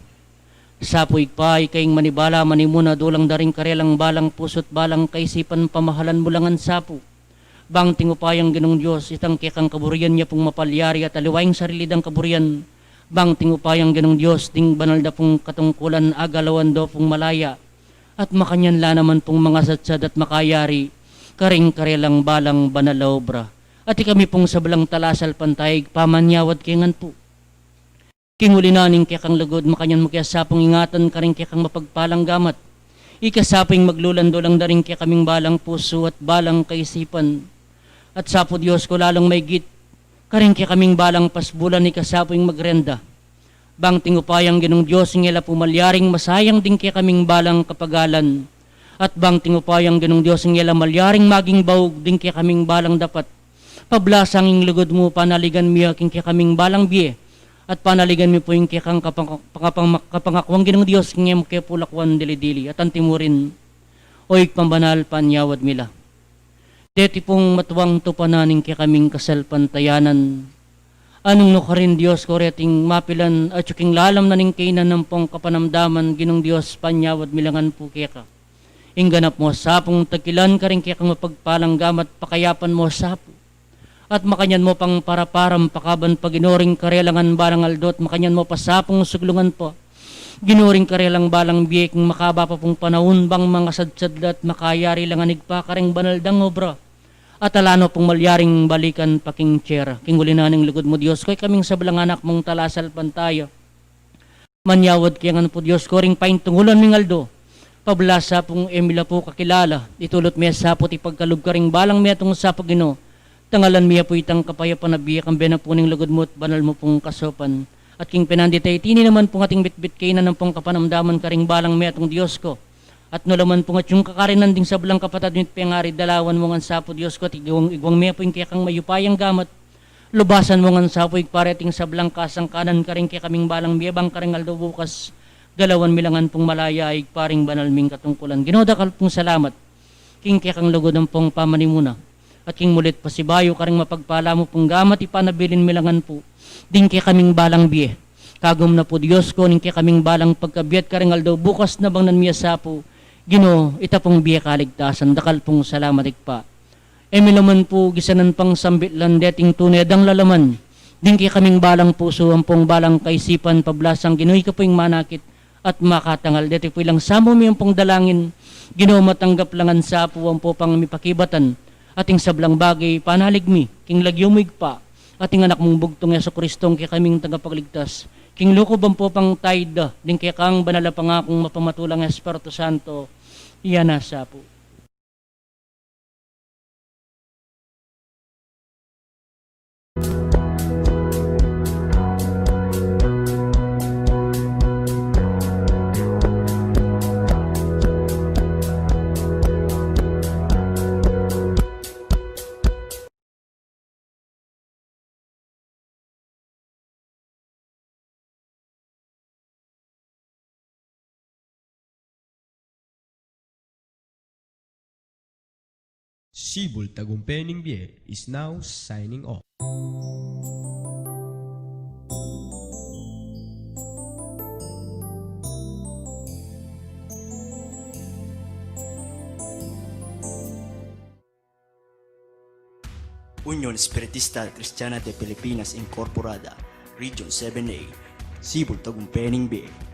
Sa pu Ibpa, ika ing manibala, manimuna dulang da ring karelang balang pusu't balang kaisipan, pamahalan mu la ngan sa pu. Bang tingupayang Ginung Dios, itang kekang kaburian ya pung mapalyari at aliwa ing sarili dang kaburian. Bang tingupayang Ginung Dios, ding banal da pung katungkulan agalawan do pung malaya. At makanyan la naman pung mangasadsad at makayari karing karelang balang banal a obra. At ikami pung sablang talasalpantaya, Ibpa, manyawad ke ngan pu. King uli na ning kekang lugud, makanyan mu ke sa pung ingatan karing kekang mapagpalang gamat. Ika sa pu ing maglulan dulang da ring kekaming balang pusu at balang kaisipan. At sa pu, Dios ko, lalung maigit karing kekaming balang pasbulan, ika sa pu ing magrenda. Bang tingupayang Ginung Dios, ing e la pu malyaring masayang ding kekaming balang kapagalan. At bang tingupayang Ginung Dios, ing e la malyaring maging baug ding kekaming balang dapat. Pablasang ing lugud mu, panaligan mi ya king kekaming balang bie. At panaligan mi pu ing kekang kapang-, kapang-, kapangakuang Ginung Dios, king e mu ke pu lakuan dili-dili. At antimurin, o Ibpang banal, panyawad mi la. Deti pung matuang tupanan ning kekaming kasalpantayanan. Anung nukarin, Dios ko, reting mapilan atyu king lalam na ning kainan ampong kapanamdaman, Ginung Dios, panyawad mi la ngan pu keka. Ing ganap mu sa pung takilan karing kekang mapagpalang gamat, pakayapan mu sa pu. At makanyan mu pang paraparam pakaban pa, Ginu, ring karelang balang aldo, at makanyan mu pa sa pung suglungan pa Ginu, ring karelang balang bie king makaba pa pung panaun bang mangasadsadla at makayari la ngan Ibpa kareng banal dang obra. At ala no pung malyaring balikan pa king tierra. King uli na ning lugud mu Dios ku, ikaming sablang anak mung talasalpantaya. Manyawad ke ngan pu Dios ku ring paintungulan ming aldo. Pabla sa pung e mi la pu kakilala, itulut me sa pu iti pagkalub karing balang metung sa pu Ginu. Tangalan mi ya pu itang kapayapan a bie kambe na pu ning lugud mu at banal mu pung kasaupan. At king penandit a iti, ini naman pung ating bitbit kainan ampong kapanamdaman karing balang metung Dios ku. At nu la man pung atiu kakarin ding sablang kapatad mi at pengari, dalawan mu ngan sa pu Dios ku at igwang, igwang me pu ing kekang mayupayang gamat. Lubasan mu ngan sa pu Ibpa reting sablang kasangkanan karing kekaming balang bie bang karing aldo bukas. Galawan mi la ngan pung malaya Ibpa ring banal ming katungkulan. Ginu, dakal pung salamat king kekang lugud ampong pamanimuna. At king mulit pasibayu karing mapagpala mu pung gamat ipanabilin mi la ngan pu ding kekaming balang bie. Kagum na pu Dios ku ning kekaming balang pagkabie at karing aldo bukas na bang nan mi ya sa pu Ginu ita pung bie kaligtasan. Dakal pung salamat Ibpa. E mi la man pu gisanan pang sambitlan deting tune dang lalaman ding kekaming balang pusu ampong balang kaisipan pablasang Ginu ika pu ing manakit at makatangal deti pu ilang samu mi ampong dalangin. Ginu, matanggap la ngan sa pu ampo pang mipakibatan ating sablang bage panalig mi king lagyu mu Ibpa at ing anak mung bugtung Jesu Kristong kekaming tagapagligtas. King lukub ampo pang tayda ding kekang banal a pangakung mapamatulang Espiritu Santo. Iya na sa pu. Sibul Tagumpe ning Bie is now signing off. Union Espiritista Cristiana de Pilipinas Incorporada, Region seven A, Sibul Tagumpe ning Bie.